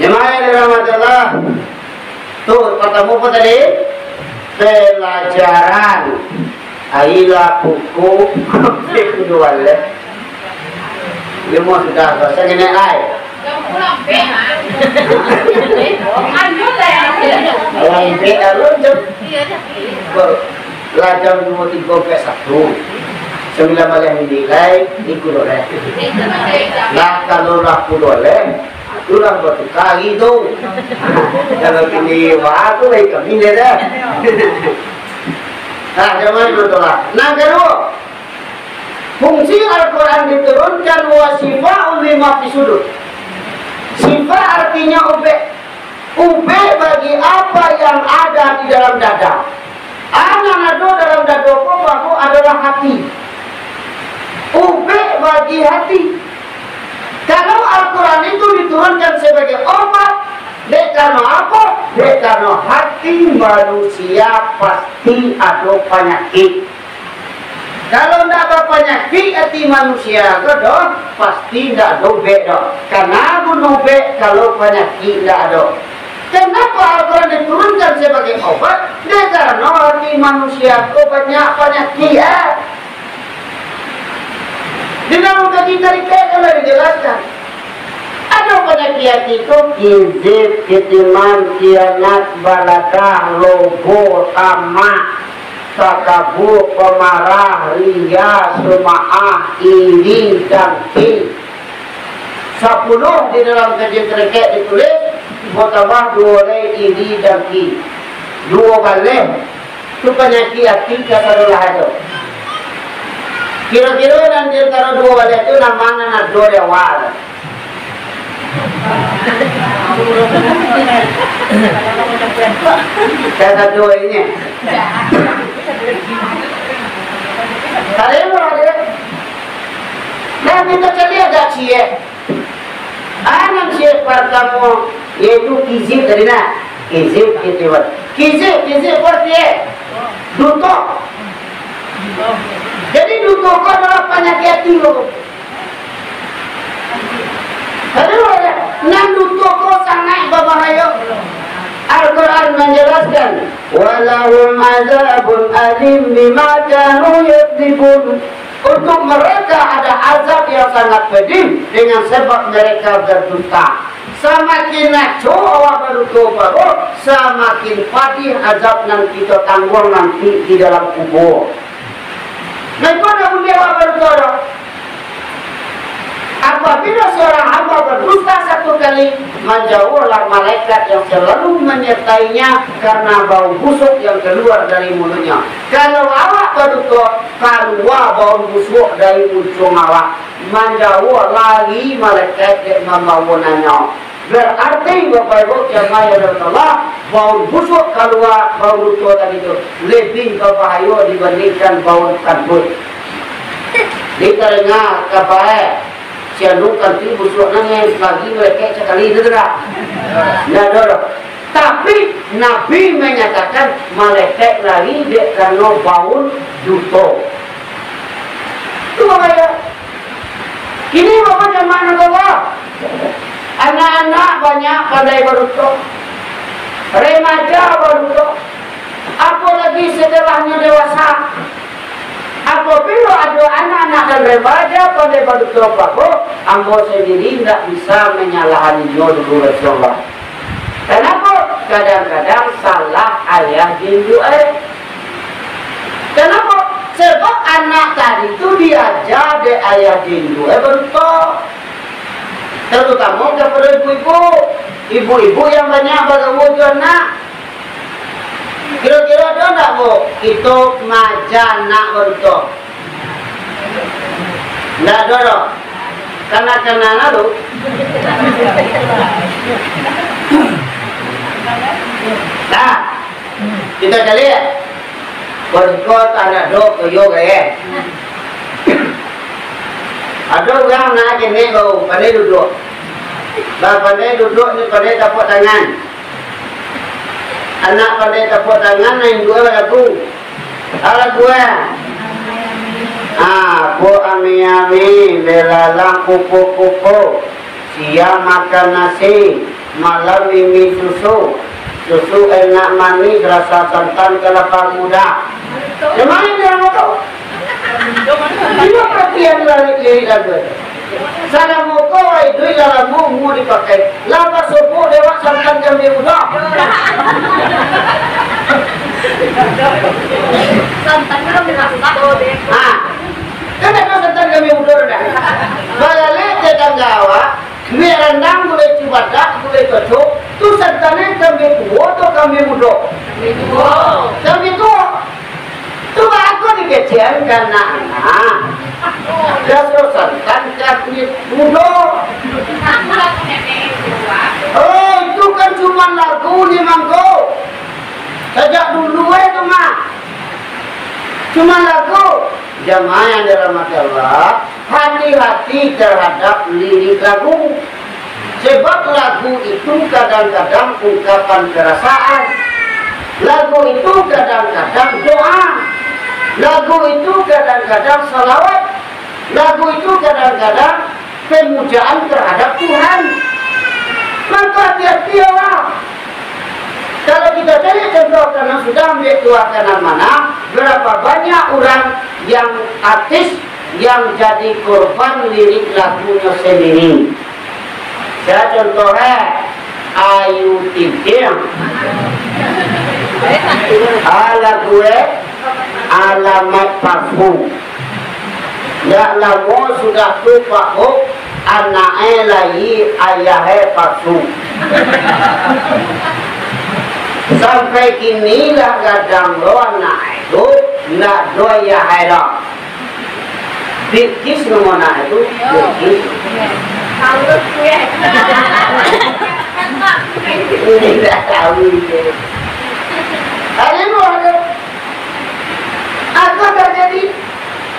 Jamaah yang dirahmati Allah. Tu, pertama apa tadi? Pelajaran. Ayolah, pukul. Pukul dua lah. Dia mau sudah selesai kena ai. Alam bek alun jam. Lah jam dua tiga sampai satu. Sembilan baleh minit lai, ikut oleh. Lah, kalau lah pukul oleh, itulah batu kali tu. Kalau kini, wah, tu lai kami dia dah. Nah, zaman itu lah. Nah, kedua, fungsi Al-Quran diturunkan wa syifa'un lima fis sudur. Syifa artinya ubek. Ubek bagi apa yang ada di dalam dada. A nan ado dalam dada ko baru adalah hati. Ubek bagi hati. Kalau Al-Quran itu diturunkan sebagai obat, dek karano apo? Dek karano hati manusia pasti ado panyakik. Kalau ndak bapanyakik ati manusia ko doh, pasti ndak ado ubek doh. Kana guno ubek kalau panyakik ndak ado? Kenapa Al-Quran diturunkan sebagai obat? Dek karano ati manusia ko banyak panyakik, ah. Di dalam kaji tarikek kan lah dijelaskan. Ado panyakik ati ko, kizib, kitiman, kianat, baladah, lobo, tamak, takabur, pamarah, riya, sumaah, iri, dangki. Sapuluah di dalam kaji tarikek ditulis, batambah duo lai iri, dangki. Duo baleh. Tu panyakik ati ka sadolah tu. Kiro-kiro nan di antaro duo baleh tu, nan ma nan ado di awal? Ka sado inyo. Tadi mah dia. Nah, kita cari agak ciek. A nan ciek partamo, yaitu kizib tadi nah. Kizib, kizib. Kizib, kizib ko artinyo duto. Jadi duto ko adalah panyakik ati ko. Aduh, nan duto ko sangaik babahayo. Al-Quran manjalaskan, "Walahum azabun alim bima kanu yakdzibun." Untuk mereka ada azab yang sangat pedih dengan sebab mereka berdusta. Samakin ngaco awak baduto baru, samakin padih azab nan kito tangguang nanti di dalam kubua. Nah, iko ndak buliah awak baduto doh. Apa Apabila seorang hamba berdusta satu kali, manjauhlah malaikat yang selalu menyertainya karena bau busuk yang keluar dari mulutnya. Kalau awak baduto, kalua bau busuk dari ujung awak, manjauh lari malaikat dek mambaonyo. Berarti, Bapak Ibu jamaah yang dirahmati Allah, bau busuk kalua bau duto tadi tu lebih babahayo dibandingkan bau kantuik. Ditaringa kabai, si anu kantuik busuak nan lagi malaikat sakali tu dah. Ndak ado doh. Tapi Nabi manyatakan malaikat lari dek karano bau duto. Tu bahayo. Kini bapak jamaah Allah, anak-anak banyak pandai baduto, remaja baduto, apolagi setelahnyo dewasa. Apabilo ado anak-anak dan remaja pandai baduto paboh, ambo sandiri indak bisa manyalahaninyo dulu, Rasulullah. Kanapo? Kadang-kadang salah ayah jo induak e. Kanapo? Sebab anak tadi tu diaja dek ayah jo induak e baduto. Tarutamo kapado ibu-ibu. Ibu-ibu yang banyak bagaul jo anak. Kiro-kiro ado ndak, Bu, kito maaja anak baduto? Ndak ado doh. Kana-kana lalu. Nah, kito caliak. Baduto tak ado koyo gaya. Ado urang anak ketek baru, pandai duduak. Lah pandai duduak ni, pandai tapuak tangan. Anak pandai tapuak tangan, nan induak e balagu. Ah, lagu e. Ah, ko ami-ami, belalang kupu-kupu. Siang makan nasi, malam minum susu. Susu enak manis, rasa santan kelapa muda. Yang mana dia nak tahu? Cuba perhatian lirik lagu tu. Salamo ko iduik dalam bumu dipakai. Lah basubuak dewek santan kambing muda. Santan kambing masak. Ha. Kan ado santan kambing muda dah. Balalek tetangga awak, minyak randang, gulai cubadak, gulai cocok, tu santan kambing tuo atau kambing muda? Kambing tuo. Kambing tuo. Tu bagus dikecekan anak-anak. Dasar santan kambing muda. Oh, itu kan cuma lagu ni, mangko. Sajak dulu eh tu mah. Cuma lagu. Jamaah yang dirahmati Allah, hati-hati terhadap lirik lagu. Sebab lagu itu kadang-kadang ungkapan perasaan. Lagu itu kadang-kadang doa. Lagu itu kadang-kadang salawat. Lagu itu kadang-kadang pemujaan terhadap Tuhan. Maka hati-hatilah. Kalau kita cari contoh, karena sudah ambil tuah kanan mana, berapa banyak orang yang artis yang jadi korban lirik lagunyo sendiri. Saya contoh eh, Ayu Ting Ting. Ah, lagu eh, Alamat Palsu. Ndak lamo sudah tu, Pak Bu, anak eh lahia, ayah eh palsu. Sampai kini lah gadang lo anak eh tu, ndak ado ayah eh doh. Bilkis namo anak eh tu, Bilkis. Indak tahu inyo. Ayo, apo terjadi?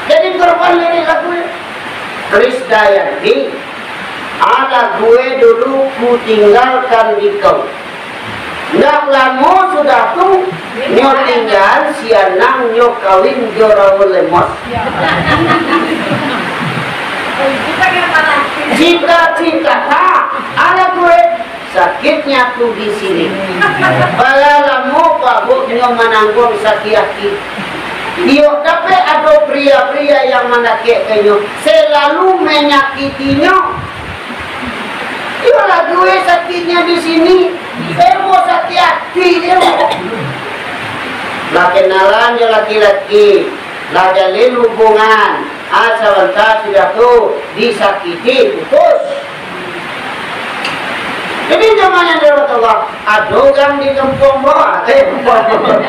Jadi korban lirik lagu. Krisdayanti, anak gue dulu ku tinggalkan di kau. Ndak lamo sudah tu, nyo tinggal si Anang nyo kawin jo Raul Lemos. Cita-cita, anak gue. Sakitnya tu di sini. Bala lamo Pak Bu nyo manangguang sakik ati. Iyo, tapi ado pria-pria yang mandakekkannyo, selalu manyakitinyo. Iyo lagu eh sakiknyo di sini, emo sakik ati nyo. Lah kenalan jo laki-laki, lah jalin hubungan. Ah, sabanta sudah tu disakiti putus. Jadi jamaah yang dirahmati Allah, ado urang di kampuang bawah, eh, kampuang bawah.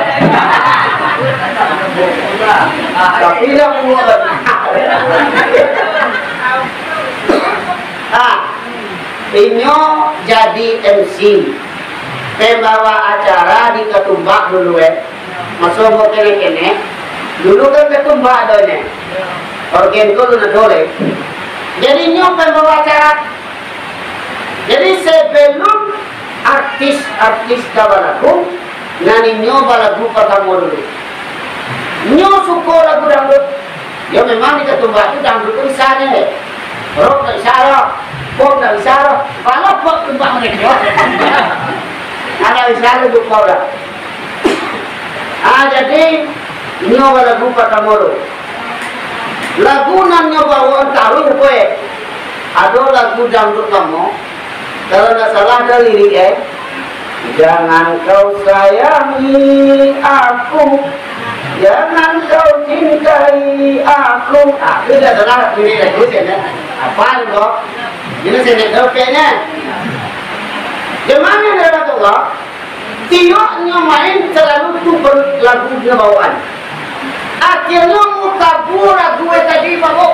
Tapi lah buat. Ah, inyo jadi M C, pembawa acara di Katumbak dulu, eh. Maso ambo kenek-kenek, dulu kan katumbak adonyo. Orgen ko alun ado lai. Jadi, inyo pembawa acara. Jadi, sebelum artis-artis ka balagu, nan inyo balagu partamo dulu. Inyo suko lagu dangdut. Yo, memang di Katumbak tu dangdut tu bisa nyo. Rock ndak bisa doh, pop ndak bisa doh. Kalau pop Tumbak mereka. Ndak bisa lagu pop doh. Ah, jadi, inyo balagu partamo tu. Lagu nan nyo bawo taruih, eh. Ado lagu dangdut lamo, kalau ndak salah ado lirik, eh. "Jangan kau sayangi aku, jangan kau cintai aku." Ah, tu ndak salah lirik lagu tu, kan? Apa tu, kok? Ini sendek dopeknya. Di mano dia, Rasulullah? Tiok nyo main salalu tu ber-, lagu nyo bawaan. Akhirnyo mukabua lagu e tadi, Pak Bu.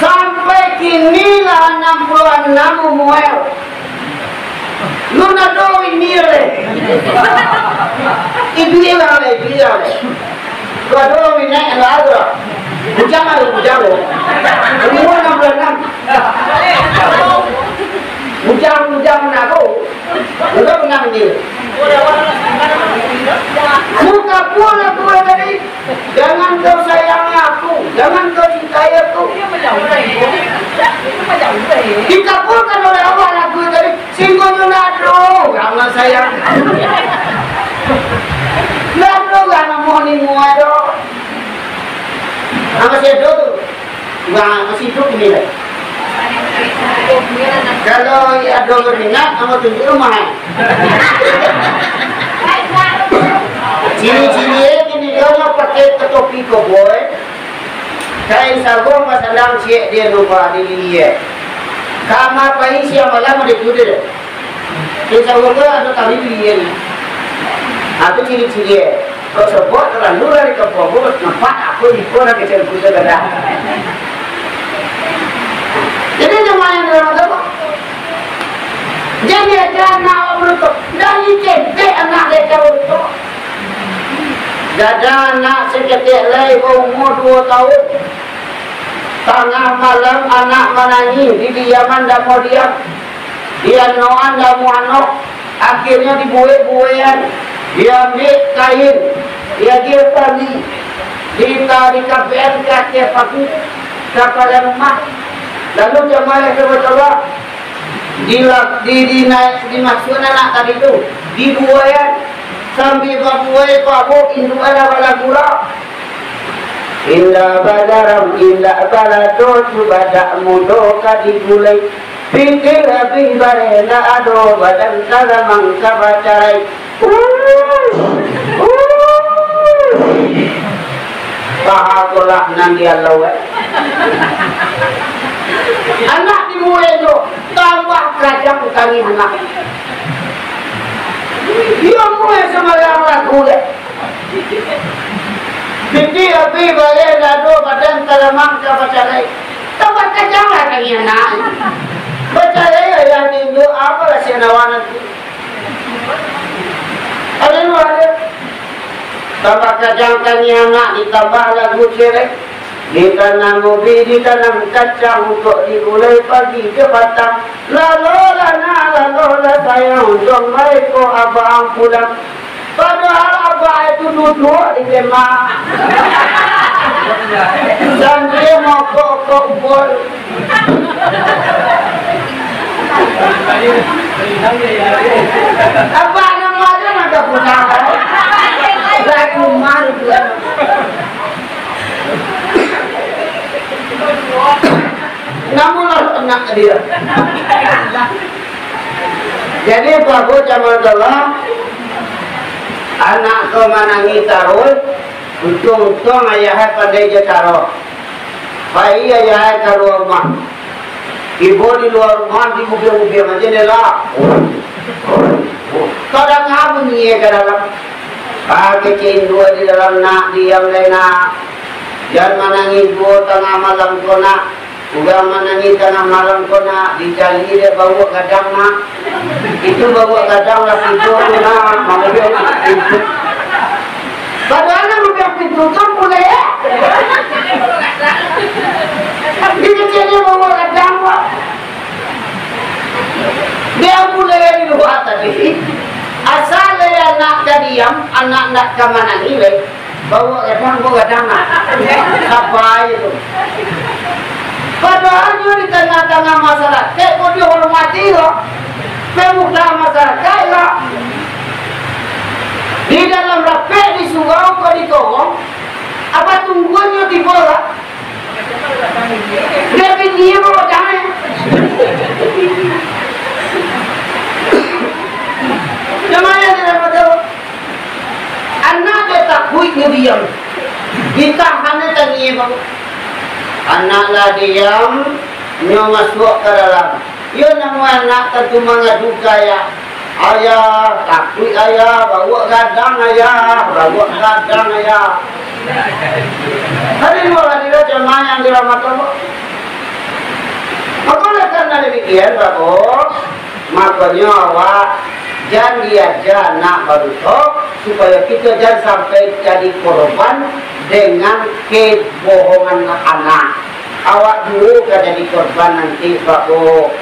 Sampai kini lah anam puluah anam umua. Lun ado ini lai. Iduik lah lai, iduik lah lai. Dua-dua minyak yang lah tu lah. Bujang lah, bujang tu. Umur enam puluh enam. Bujang, bujang nak tu. Udah menang dia. Muka pun aku tadi. Jangan kau sayangi aku. Jangan kau cintai aku. Dikabulkan oleh Allah lagu tadi. Singgo nyo nado, amal sayang. Nado, amal mohon ilmu ado. Amal sedo tu. Wah, masih hidup ni lah. Kalau ado berminat, amal tunjuk rumah. Ciri-ciri e, kini dia pakai ketopi koboi. Kain sarung basalang ciek dia lupa di lilie. Kama pai siang malam ada kuda. Kain sarung tu ada kami di lilie ni. Itu ciri-ciri e. Kok sebut terlalu dari kampung, nampak aku ikut nak kecil kuda gada. Jadi, jamaah yang dirahmati Allah, jadi aja anak awak menutup. Dari ketek anak mereka menutup. Dada anak saketek lai baumua duo taun. Tangah malam anak manangih, didiaman damo diam, dianoan damo anok. Akhirnyo dibuek-buekan, diambiak kain, diagiah tali, dita-, dikabekan ka ateh pagu, ka pado rumah. Lalu jamaah yang dirahmati, Dila-, di, di naik, dimasuakan anak tadi tu, dibuaian, sambil babuai, Pak Bu, induak lah balagu lah. Indak bagaram, indak balado, cubadak mudo ka digulai. Pitih abih bareh ndak ado, badan talamang ka bacarai. Paha kolah nan dialau, eh. Anak dibuai tu, tambah kajang tangih anak. Iyo, muai sambarang lagu, eh. Pitih abih bareh ndak ado, badan talamang ka bacarai. Tambah kajang lah tangih anak. Bacarai ayah ninyo, apo lah si anak nanti. Aduh, aduh. Tambah kajang tangih anak, ditambah lagu cerek. Ditanam ubi, ditanam kacang, untuak digulai pagi jo patang. Lalolah nak, lalolah sayang, untuang baiko abang pulang. Padahal abang itu duduak di kemah. Sambil mokok-kok bol. Abang namo aja nak ka pulang, kan? Lagu malu tu, kan? Namulah anak dia. Jadi, Pak Bu, jamaah Allah, anak ko manangih taruih, Untuang-untuang ayah e pandai jo caro. Pai ayah e ka lua rumah. Tibo di lua rumah, diubiang-ubiang jandela. Tadanga bunyi e ka dalam. Pakecek induak di dalam, "Nak, diam lai, Nak. Jan manangih juo tangah malam ko, Nak. Urang manangih tangah malam ko, Nak, dicari dek bauak gadang, Nak. Itu bauak gadang lah tibo tu, Nak, mangubiang pintu." Padohal nan ngubiang pintu tu ampun lai. Dikecek dek bauak gadang ko. Dek ampun lai di lua tadi. Asa lai anak ka diam, anak ndak ka manangih lai. Bauak gadang, bauak gadang, Nak. Saba se tu. Padohal nyo di tangah-tangah masarakaik ko dihormati ko. Pemuda masarakaik ko. Di dalam rapek, di surau ko, di korong. Apo tungguan nyo tibo ko? Dia tinggi ko, jangan. Jamaah yang dirahmati Allah. Anak dek takuik nyo diam. Ditahan nyo tangih, Bang. Anak lah diam, nyo masuak ka dalam. Iyo namo anak tantu mangadu ka ayah. "Ayah, takuik ayah, bauak gadang ayah, bauak gadang ayah." Hadirin wal hadirat jamaah yang dirahmati Allah. Mako, oleh karena demikian, Bapak, Makonyo awak jan diaja anak baduto, supayo kito jan sampai jadi korban dengan kebohongan anak. Awak juo ka jadi korban nanti, Bak, Bu.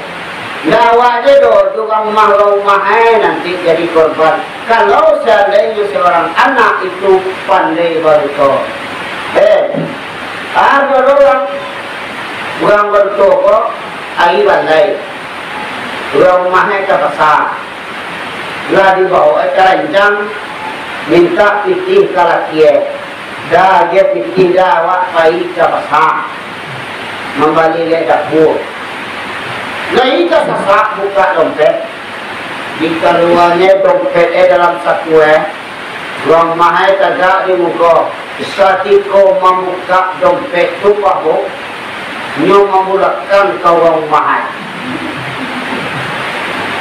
Ndak awak je doh, tu urang rumah-rumah e nanti jadi korban. Kalau seandainyo seorang anak itu pandai baduto. Eh, ado urang, urang baduto ko ari balai. Urang rumah e ka pasa. Lah dibao e ka ranjang, mintak pitih ka laki e. Ndak agiah pitih, ndak, awak pai ka pasa. Mambali lek dapua. Lai tasasak bukak dompet. Dikaluanyo dompet e dalam saku e. Urang rumah e tagak di muko. Satiko mambukak dompet tu, Pak, Bu, nyo mambulakkan ka urang rumah e.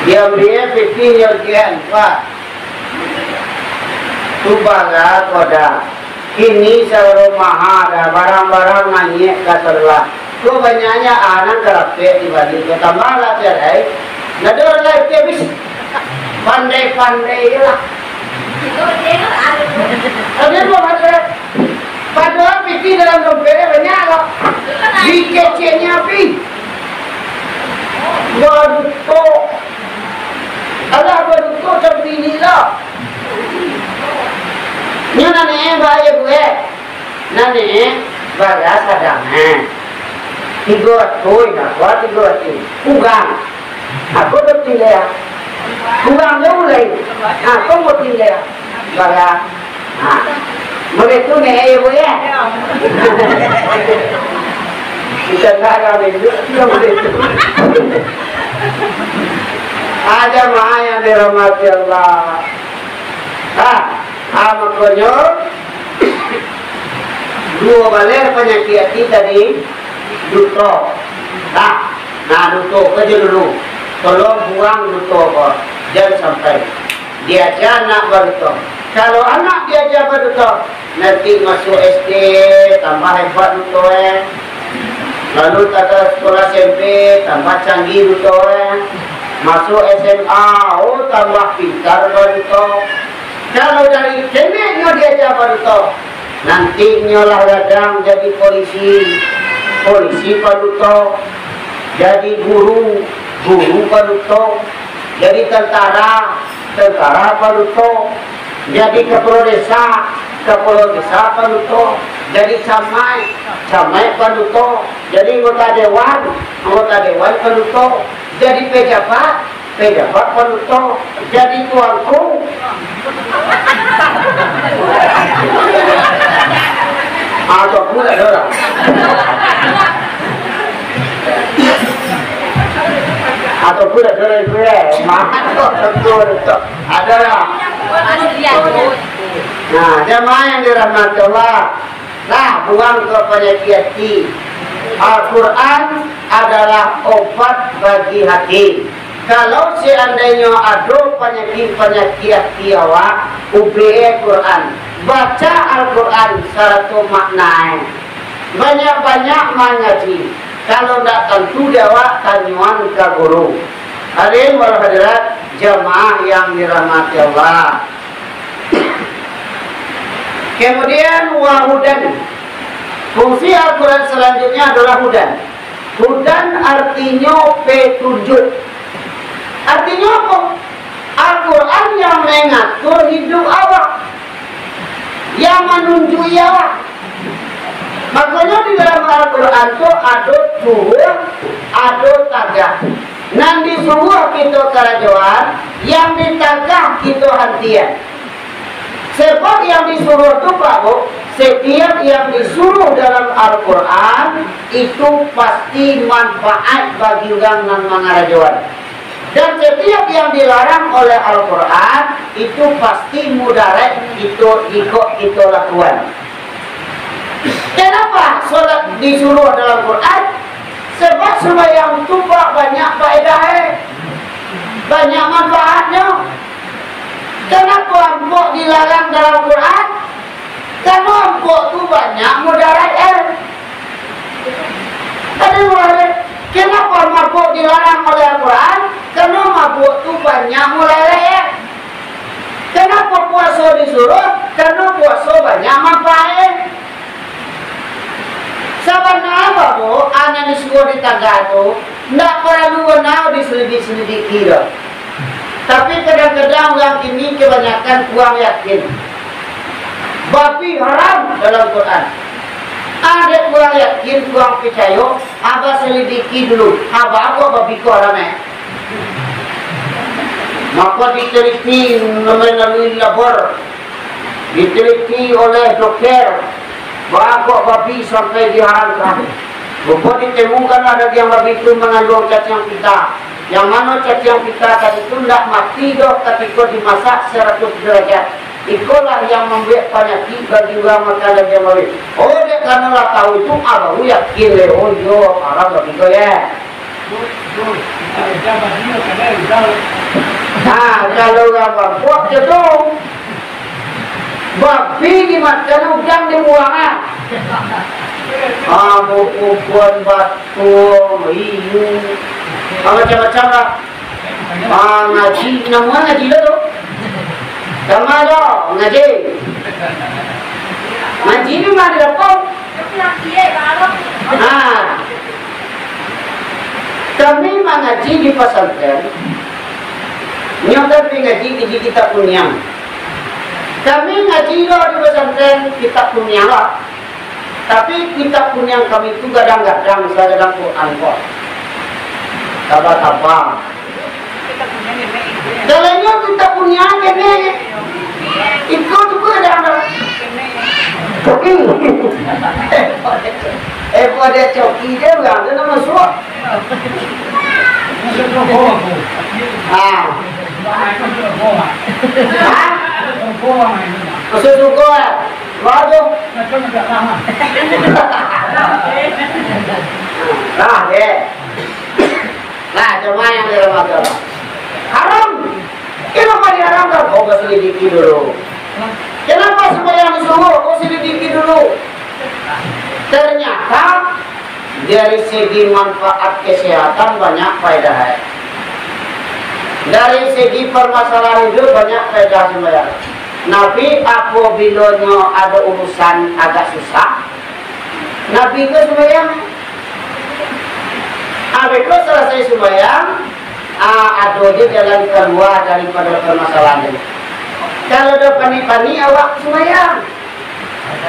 Diambiak pitih nyo, Pak. Tu bala ko dah. Kini sagalo maha dah, barang-barang naiak ka sabalah. Ko banyaknyo anak karapek di bali ko, tambah lah tiadai. Ndak ado lai ti abih. Pandai-pandai je lah. Tapi ko pandai. Padohal pitih dalam dompet e banyak lo. Dikeceknyo api. Baduto. Alah, baduto tapi ni lo. Nyo nan e bahaya buek. Nan e, bara sadang e. Tigo ratuih, nah, bara tigo ratuih. Kurang. Aku tu tingga. Kurang tu mulai. Nah, aku mau tingga. Bara. Nah. Boleh tu, Nek, ya, Bu, ya? Kita nak ramai juga, kita boleh tu. Ada mah yang dirahmati Allah. Ha, ha, makonyo, duo baleh panyakik ati tadi, duto. Nah, nah, duto ko jo dulu. Tolong buang duto ko, jan sampai. Diaja anak baduto. Kalau anak diaja baduto, nanti masuk S D, tambah hebat duto, eh. Lalu taga sekolah S M P, tambah canggih duto, eh. Masuk S M A, oh, tambah pintar baduto. Kalau dari keneknyo diaja baduto, nanti nyo lah gadang jadi polisi, polisi baduto, jadi guru, guru baduto, jadi tentara, tentara baduto, jadi kepala desa, kepala desa baduto, jadi camat, camat baduto, jadi anggota dewan, anggota dewan baduto, jadi pejabat, pejabat baduto, jadi tuanku. Atau pula dorang. Atau pula dorang itu, eh. Mantap, betul, betul. Ada lah. Nah, jamaah yang dirahmati Allah, lah, buang ko panyakik hati. Al-Quran adalah obat bagi hati. Kalau seandainyo ado panyakik-panyakik hati awak, ubek Quran. Baca Al-Quran sarato maknai. Banyak-banyak mangaji. Kalau ndak tantu di awak, tanyoan ka guru. Hadirin wal hadirat, jamaah yang dirahmati Allah. Kemudian, wa hudan. Fungsi Al-Quran selanjutnya adalah hudan. Hudan artinyo petunjuk. Artinyo apo? Al-Quran yang mengatur hidup awak, yang manunjuki awak. Makonyo di dalam Al-Quran tu ado suruah, ado tagah. Nan disuruah kito karajoan, yang ditagah kito hantian. Sebab yang disuruah tu, Pak Bu, setiap yang disuruh dalam Al-Quran, itu pasti manfaat bagi urang nan mangarajoan. Dan setiap yang dilarang oleh Al-Quran, itu pasti mudarat kito, jikok kito lakuan. Kenapa solat disuruh dalam Quran? Sebab sumbayang tu ba-, banyak faedah, eh. Banyak manfaatnyo. Kenapa ampok dilarang dalam Quran? Karena ampok tu banyak mudarat, eh. Ada mudarat. Kenapa mabuk dilarang oleh Al-Quran? Karena mabuk tu banyak mudarat, eh. Kenapa puaso disuruh? Karena puaso banyak manfaat. Sabananyo, Bapak, a nan disuruah ditagah tu, ndak paralu bana diselidik-selidiki doh. Tapi, kadang-kadang urang kini kabanyakan kurang yakin. Babi haram dalam Quran. Ado kurang yakin, kurang picayo, abah selidiki dulu. Abah, apo babi ko haram, eh? Mako diteliti melalui labor, diteliti oleh dokter, baa kok babi sampai diharamkan. Rupo ditemukanlah dagiang babi tu mangandung caciang pita, yang mano caciang pita tadi tu ndak mati doh katiko dimasak saratus derajat. Ikolah yang mambuek panyakik bagi urang makan dagiang babi. Oh, dek karano lah tahu itu, ah, baru yakin deh, oh iyo, haram babi ko, yo. Nah, kalau urang Bangkok, cedong. Babi dimakan, udang dibuang, ah. Ah, bubuhan batung, hiu. Ah, macam-macam lah. Ah, ngaji, namuah ngaji lo tu. Sama lo, ngaji. Ngaji ni mah di dapur. Ah. Kami mangaji di pasantren, nyo kan pi ngaji di kitab kuniang. Kami ngaji lo di pasantren kitab kuniang lah. Tapi kitab kuniang kami tu gadang-gadang, sagadang Quran ko. Taba-taba. Kalau nyo kitab kuniang kene, iko tu pun gadang. Coki. Eh, kok ado coki je, urang tu nak masuak. Ah. Hah? Masuk surga, eh? Waduh. Nah, deh. Nah, jamaah yang dirahmati Allah. Haram. Kenapa diharamkan? Oh, baselidiki dulu. Kenapa sumbayang disuruh? Oh, selidiki dulu. Ternyata dari segi manfaat kesehatan banyak faedah. Dari segi permasalahan hidup banyak faedah sumbayang. Nabi apabila nyo ado urusan agak susah, Nabi ko sumbayang. Abih ko salasai sumbayang, ah, ado je jalan kalua daripado permasalahan tu. Kalau ado panik-panik, awak sumbayang.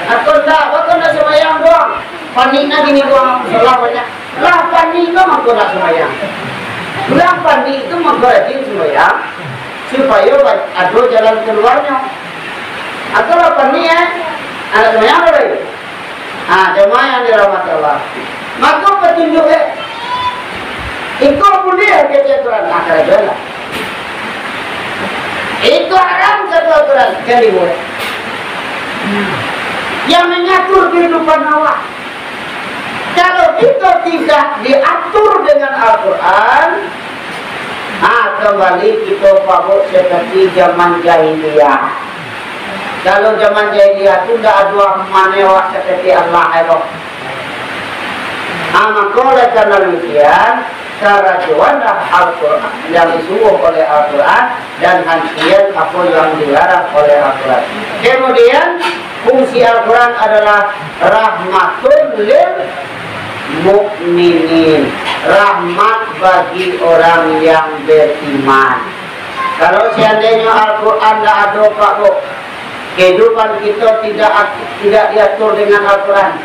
Atau ndak, awak kan ndak sumbayang doang. Panik nah gini doang, salah banyak. Lah panik tu mangko ndak sumbayang. Urang panik tu mangko rajin sumbayang, supayo ba-, ado jalan kaluarnyo. Atau lah panik, eh, ndak sumbayang doh lai. Ha, jamaah yang dirahmati Allah. Mako patunjuk, eh, iko buliah kecek aturan, nah, karajoan lah. Iko haram kecek aturan, jan dibuek. yang mengatur kehidupan awak. Kalau kita tidak diatur dengan Al-Quran, ha, kembali kita, Pak Bu, seperti zaman jahiliyah. Kalau zaman jahiliyah tu ndak ado amanah awak seperti Allah elok. Ha, maka oleh karena demikian, karajoanlah Al-Quran yang disuruh oleh Al-Quran, dan hantian apa yang dilarang oleh Al-Quran. Kemudian, fungsi Al-Quran adalah rahmatun lil mukminin, rahmat bagi orang yang beriman. Kalau seandainya Al-Quran ndak ado, Pak Bu, kehidupan kita tidak, tidak diatur dengan Al-Quran.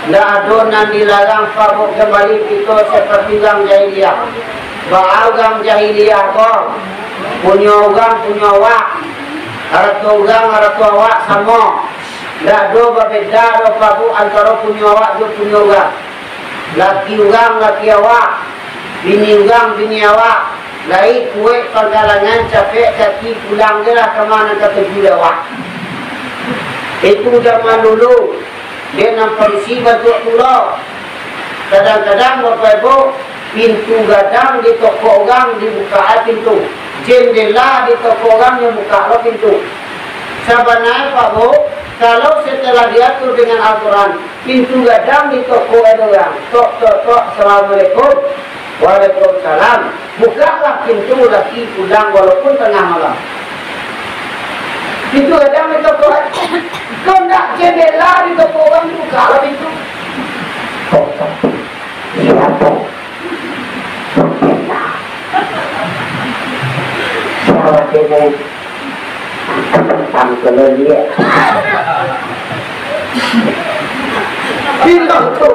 Ndak ado nan dilarang, Pak Bu, kembali kita seperti urang jahiliyah. Baa urang jahiliyah ko, punyo urang, punyo awak, harato urang, harato awak samo. Ndak ado babeda doh, Pak Bu, antaro punyo awak jo punyo urang. Laki urang, laki awak, bini urang, bini awak, lai kuaik pangkalangan, capek kaki, pulang je lah ka ma nan katuju dek awak. Itu zaman dulu, dek nan padusi bantuak pulo. Kadang-kadang, Bapak Ibu, pintu gadang di toko urang dibuka pintu, jendela di toko urang dibuka lo pintu. Sabananyo, Pak Bu, kalau setelah diatur dengan Al-Quran, pintu gadang di toko ado urang, tok, tok, tok, "Assalamualaikum." "Waalaikumsalam." "Bukalah pintu, laki pulang walaupun tangah malam." Pintu gadang di toko, kok ndak jendela di toko urang dibukalah pintu? Siapo? Siapo tu? Tantang kalau dia. Pintu tu.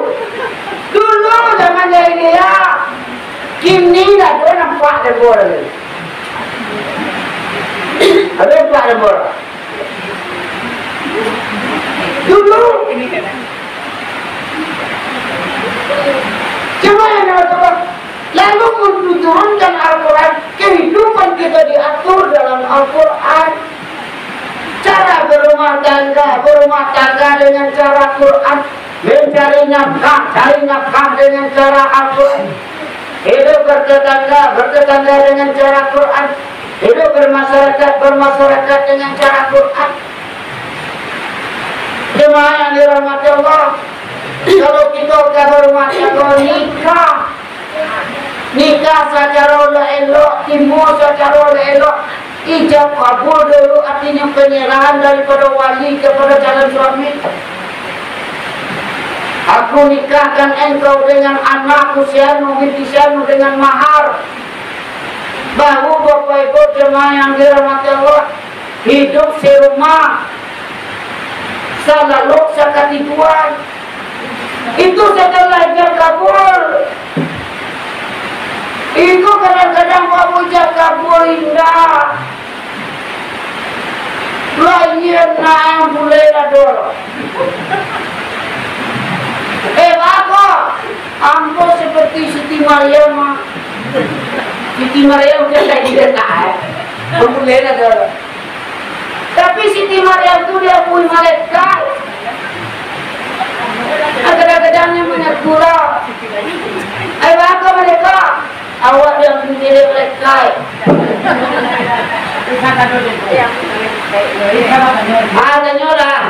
Dulu zaman jahiliyah, kini dah tu nampak demo dah. Ada nampak demo dah. Dulu, cuma yang Allah Taala lalu menurunkan Al-Quran, kehidupan kita diatur dalam Al-Quran. Cara berumah tangga, berumah tangga dengan cara Quran. Mencari nafkah, cari nafkah dengan cara Al-Quran. Hidup bertetangga, bertetangga dengan cara Quran. Hidup bermasyarakat, bermasyarakat dengan cara Quran. Jemaah yang dirahmati Allah, kalau kita ka barumah tangga, nikah, nikah sacaro elok-elok, timbua sacaro elok-elok, ijab kabul dulu, artinyo penyerahan daripada wali kepada calon suami. "Aku nikahkan engkau dengan anakku si anu binti si anu dengan mahar." Baru, Bapak Ibu jemaah yang dirahmati Allah, hidup serumah, salalok sakatiduan. Itu setelah ijab kabul. Itu kadang-kadang baru ijab kabul indak. Lain nang bulai ado. Eh, bako, ambo seperti Siti Maryam, ah. Siti Maryam kan lagi dekat, eh. Bulai ado. Tapi Siti Maryam tu diakui malaikat. Kadang-kadang dia menegur lah. Ai, bako malaikat? Awak yang sendiri malaikat. Ah, tanyolah.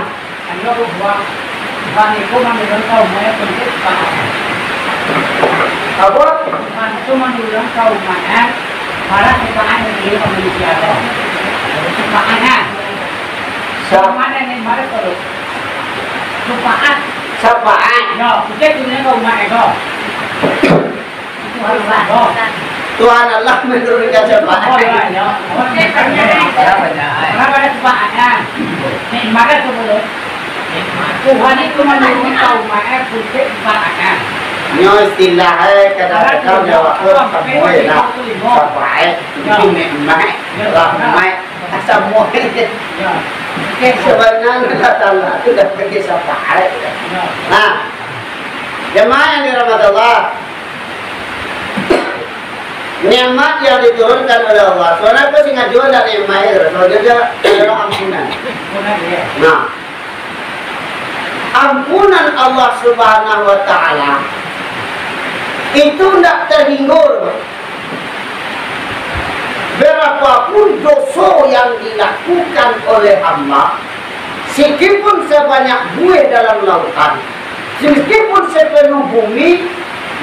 Apa? Tuhan tu mandulang ka umah, eh, marah syafaat dari manusia tu. Syafaat, eh. Sa- Mana ni, marah terus. Syafaat. Syafaat. Ya, kita dunia ka umah, eh, tu. Tuhan Allah menurunkan syafaat. Oh, iya, iya. Oh, iya, iya. Kenapa ada syafaat, ya? Nih, maka sebelum Tuhan itu menurunkan umatnya putih syafaat. Nyo istilah, eh, kadang-kadang Jawa tu sampai lah. Syafaat, itu nikmat, rahmat, semua. Ya. Oke. Sebenarnya Allah Ta'ala itu dah pergi syafaat. Ya. Nah, jemaah yang dirahmati Allah, nikmat yang diturunkan oleh Allah. Soalnya aku sengaja ndak nikmat itu, soalnya dia adalah ampunan. Ampunan, ya. Nah, Ampunan Allah Subhanahu wa Ta'ala itu ndak terhinggo. Berapapun doso yang dilakukan oleh hamba, meskipun sebanyak buih dalam lautan, meskipun sepenuh bumi,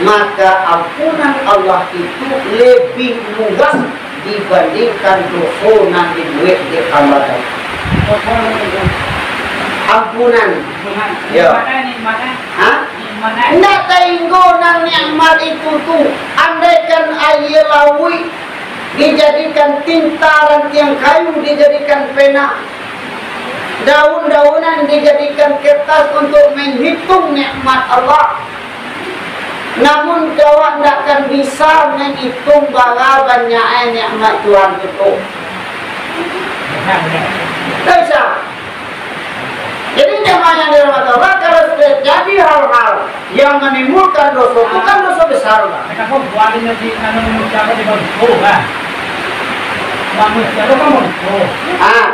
maka ampunan Allah itu lebih luas dibandingkan doso nan dibuek dek hamba tadi. Ampunan. Yo. Ha? Indak tainggo nan nikmat itu tu, andaikan aia lauik dijadikan tinta, rantiang kayu dijadikan pena, daun-daunan dijadikan kertas untuk menghitung nikmat Allah. Namun, awak ndak akan bisa menghitung bara banyak nikmat Tuhan tu. Ndak bisa. Jadi, jamaah yang dirahmati Allah, kalau terjadi hal-hal yang menimbulkan dosa, itu kan dosa besar, Pak. Manusia itu kan manusia. Ah.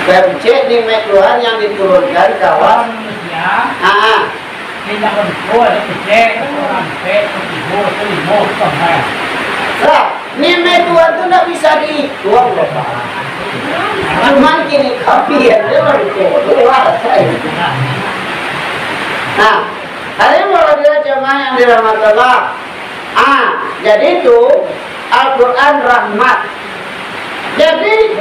Bancek nikmat Tuhan yang diturunkan ka awak. Ah. Lah, nikmat Tuhan tu ndak bisa dihitung, Bapak. Cuman kini kami yang dia baru keluar, saya. Nah, hadirin para jamaah yang dirahmati Allah. Ah, jadi tu Al-Quran rahmat. Jadi,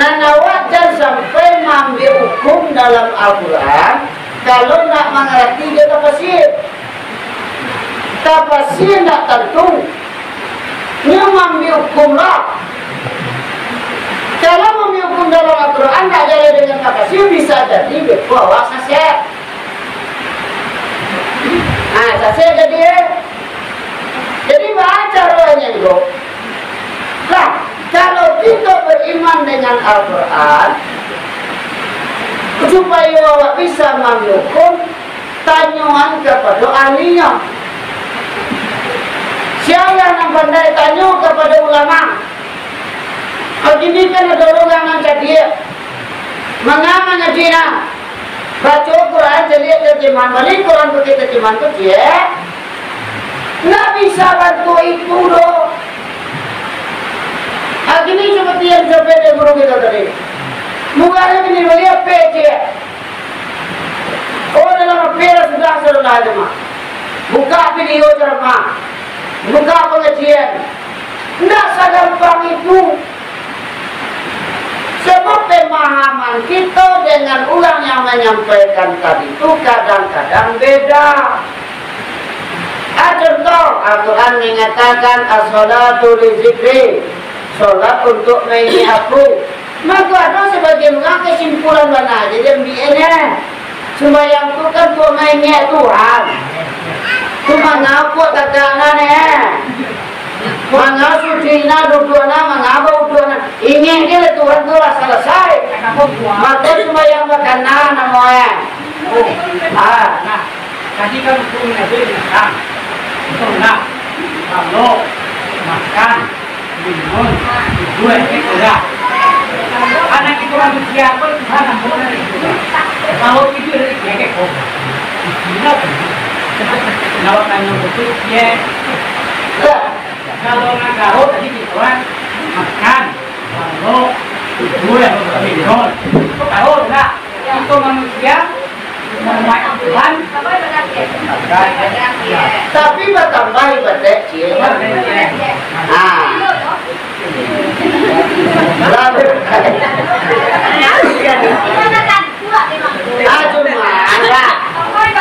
nan awak jan sampai maambiak hukum dalam Al-Quran, kalau ndak mangarati jo tafsir. Tafsir ndak tantu. Nyo maambiak hukum lah. Kalau maambiak hukum dalam Al-Quran ndak jaleh dengan tafsir, bisa jadi beko awak sasek. Ah, sasek jadi, eh. Jadi, baa caronyo ko? Lah, kalau kito beriman dengan Al-Quran, supayo awak bisa maambiak hukum, tanyoan kapado ahlinyo. Sia nan pandai, tanyo kapado ulama. Kini kan ado urang nan cadiak. Manga mangaji nah. Baco Quran, caliak tarjemahan, bali Quran pakai tarjemahan tu, ciek. Ndak bisa bantuak itu doh. Kini seperti yang disampaikan guru kita tadi. Murah kini bali H P, ciek. Oh, dalam H P lah sudah, saudara jemaah. Buka video ceramah. Buka pengajian. Ndak sagampang itu. Sebab pemahaman kito dengan urang yang manyampaikan tadi tu kadang-kadang beda. Ah, contoh, Al-Quran mangatakan, "As-sholatu li zikri," solat untuk maingek Aku. Mako, ado sabagian urang kasimpulan bana se diambiaknyo. Sumbayang tu kan untuak maingek Tuhan. Tu manga kok tagak nan, eh. Manga suci na, duduak na, manga bauduak na. Ingek se lah Tuhan tu lah salasai. Mako sumbayang bakana namo, eh. Ah. Jadi kan hukum Nabi bilang, solat, kalau makan, minum, tidur, itu dah. Anak itu manusia pun Tuhan ampun dari itu. Kalau tidur dari dia ke kau. Gila kan? Kalau tanya betul, dia. Kalau nak gaul tadi gitu kan, makan, kalau tidur, minum. Itu gaul enggak? Itu manusia. Tapi batambah ibadah, ciek. Ah. Lalu. Ah, cuma, ah,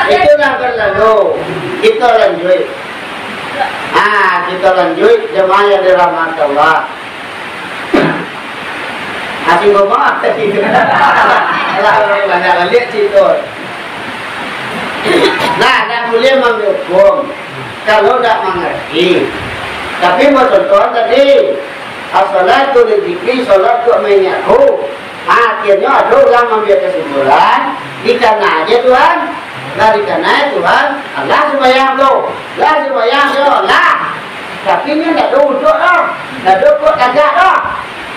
itulah berlalu. Kita lanjut. Ah, kita lanjut, jemaah yang dirahmati Allah. Masih ngomong apa tadi tu? Alah, banyak baliak carito. Nah, ndak buliah manghukum kalau ndak mangarati. Tapi, bacontoh tadi, "As-sholatu li zikri," solat untuak maingek Aku. Akhirnyo ado urang maambiak kasimpulan, dikana aja Tuhan, lah dikana Tuhan, lah sumbayang tu, lah sumbayang tu, lah. Tapi nyo ndak ado uduk doh, ndak ado kuak tagak doh.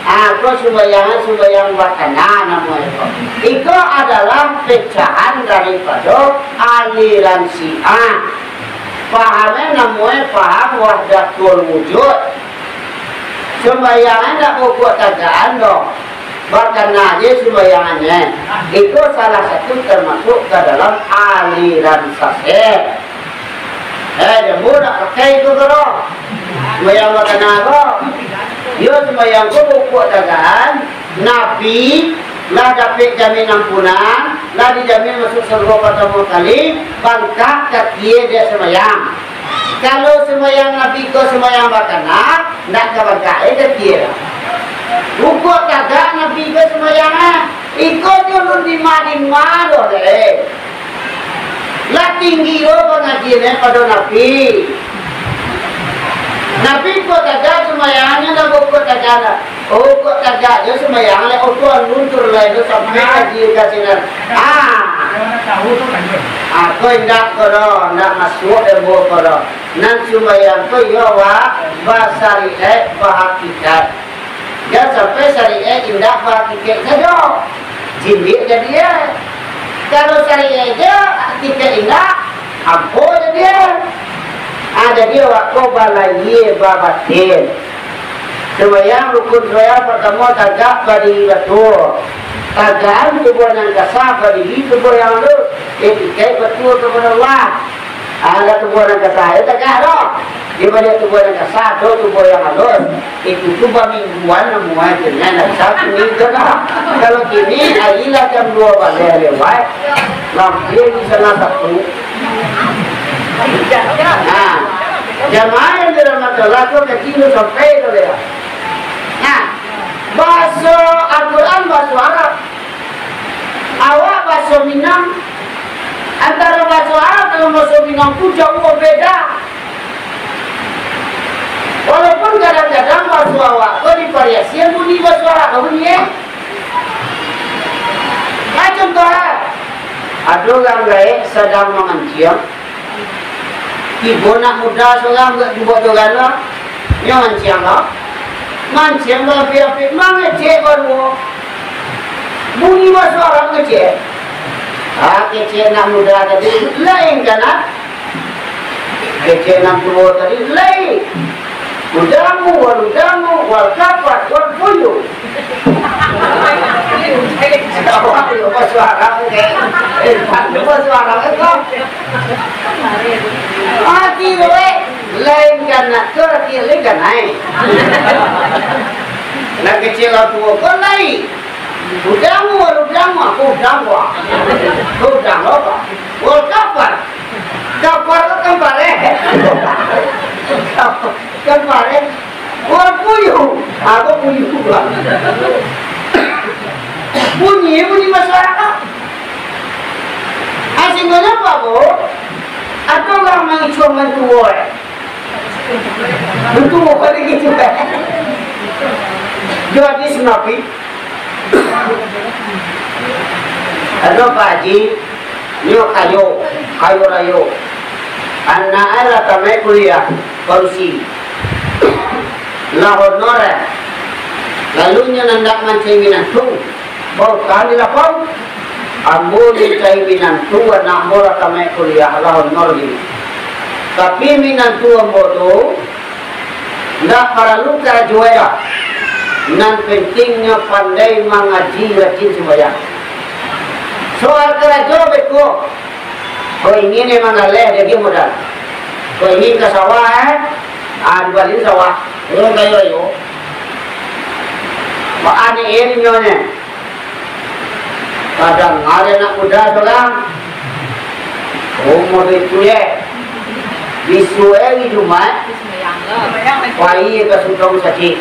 Ah, ko sumbayang, sumbayang bakana namonyo ko. Iko adalah pecahan daripado aliran Syiah. Pahamnyo namonyo paham wahdatul wujud. Sumbayangnyo ndak bakuak tagakan doh. Bakana aja sumbayangannyo. Iko salah satu tamasuk ka dalam aliran sasek. Eh, jambu ndak pakai itu ko doh. Sumbayang bakana ko. Yo, sumbayang ko bakuak tagakan. Nabi lah dapek jamin ampunan, lah dijamin masuak sarugo partamo kali, bangkak kakie dek sumbayang. Kalau sumbayang Nabi ko sumbayang bakana, ndak ka bangkak, eh, kakie lah. Bakuak tagak Nabi ko sumbayang, ah. Iko nyo lun dima-dima doh, eh. Lah tinggi lo pangajian pado Nabi. Nabi kuak tagak sumbayangnyo, ndak bakuak tagak lah. Oh, kuak tagak jo sumbayang lah. Oh, Tuhan luntur lah itu sampai kaji ka sinan. Ah. Ah, ko indak ko doh, ndak masuak dek ambo ko doh. Nan sumbayang ko iyo, wak, basariat, bahakikat. Jan sampai syariat indak bahakikat sajo, jindiak jadi, eh. Kalau syariat je, hakikat indak, ampo jadi, eh. Ah, jadi awak ko balayia babatin. Sumbayang, rukun sumbayang partamo, tagak badiri batua. Tagaan tubuah nan kasa, badiri tubuah yang alus. Itikaik batua kapado Allah. Alah tubuah nan kasa, eh, tagak doh. Di baliak tubuah nan kasa, ado tubuah yang alus. Itu tu bamingguan namuah itu, nyo nak satu minggu dah. Kalau kini, ari lah jam dua baleh lewat, lampir di salah satu. Nah, jamaah yang dirahmati Allah, tu kaji tu sampai tu dia. Nah, bahaso Al-Quran bahaso Arab. Awak bahaso Minang, antaro bahaso Arab dengan bahaso Minang tu jauah beda. Walaupun kadang-kadang bahaso awak ko dipariasian bunyi bahaso Arab, bunyi, eh. Nah, contoh, eh. Ado urang gaek sadang manganciang, tibo anak muda surang buek jubah joran lo, nyo manciang lo. Manciang baampik-ampik, mangecek baduo. Bunyi bahaso Arab ngecek. Ah, kecek anak muda tadi, lain kan, ah? Kecek nan tuo tadi, lain. Udamu, wal udamu, wal kapat, wal puyuh. Awak yo bahaso Arab, eh. Eh, bahaso Arab, eh, kok. Arati tu, eh, lain kan nak tu, arati lain kan naik. Nak kecek lah tuo, kok lain. Udamu, wal udamu, aku udang, wah. Kau udang apa? Wal kapar. Kapar tu kan pareh. Kan pareh. Wal puyuh. Apa puyuh tu, Bang? Bunyi, bunyi bahaso Arab. Asinyo apa, Bu? Ado urang mangicuang mantuo, eh? Mantuo pada gitu, eh? Jadi senapi. Ado Pak Haji, nyo kayo, kayo rayo. Anak e lah tamaik kuliah, parusi. Lah honor e. Lalu nyo nandak mancari minantu. Bautang di lapau. Ambo nyo cari minantu, anak ambo lah tamaik kuliah, lah honor di. Tapi minantu ambo tu, ndak paralu karajo e lah. Nan pentingnyo pandai mangaji, rajin sumbayang. Soal karajo beko, kok ingin emang laleh, diagiah modal. Kok ingin ka sawah, eh? Ah, dibali sawah. Urang kayo rayo. Baa ni, eh, inyo nyo. Kadang ado anak muda surang, umua itu ye, bisuak hari Jumaik, pai ka surau musajik,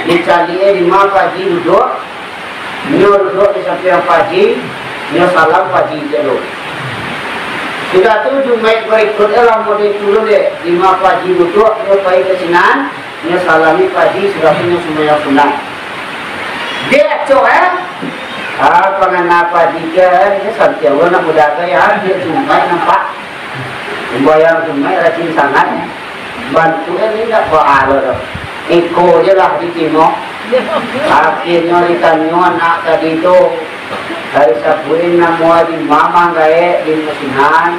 dicaliak e di ma Pak Haji duduak, nyo duduak di sampiang Pak Haji, nyo salam Pak Haji cek tu. Sudah tu Jumaik barikuik e lah model itu dulu deh, di ma Pak Haji duduak, nyo pai ka sinan, nyo salami Pak Haji, sudah tu nyo sumbayang sunat. Dek acok e, Ah, pangana Pak Haji ko, eh, santiang lo nak muda ko, ya, dia Jumaik nampak. Sumbayang Jumaik rajin sangat, eh. Bantuak, eh, indak baa lo doh. Iko je lah ditimo. Akhirnyo ditanyo anak tadi tu, dari sabuik namo di mamang gaek di musinan.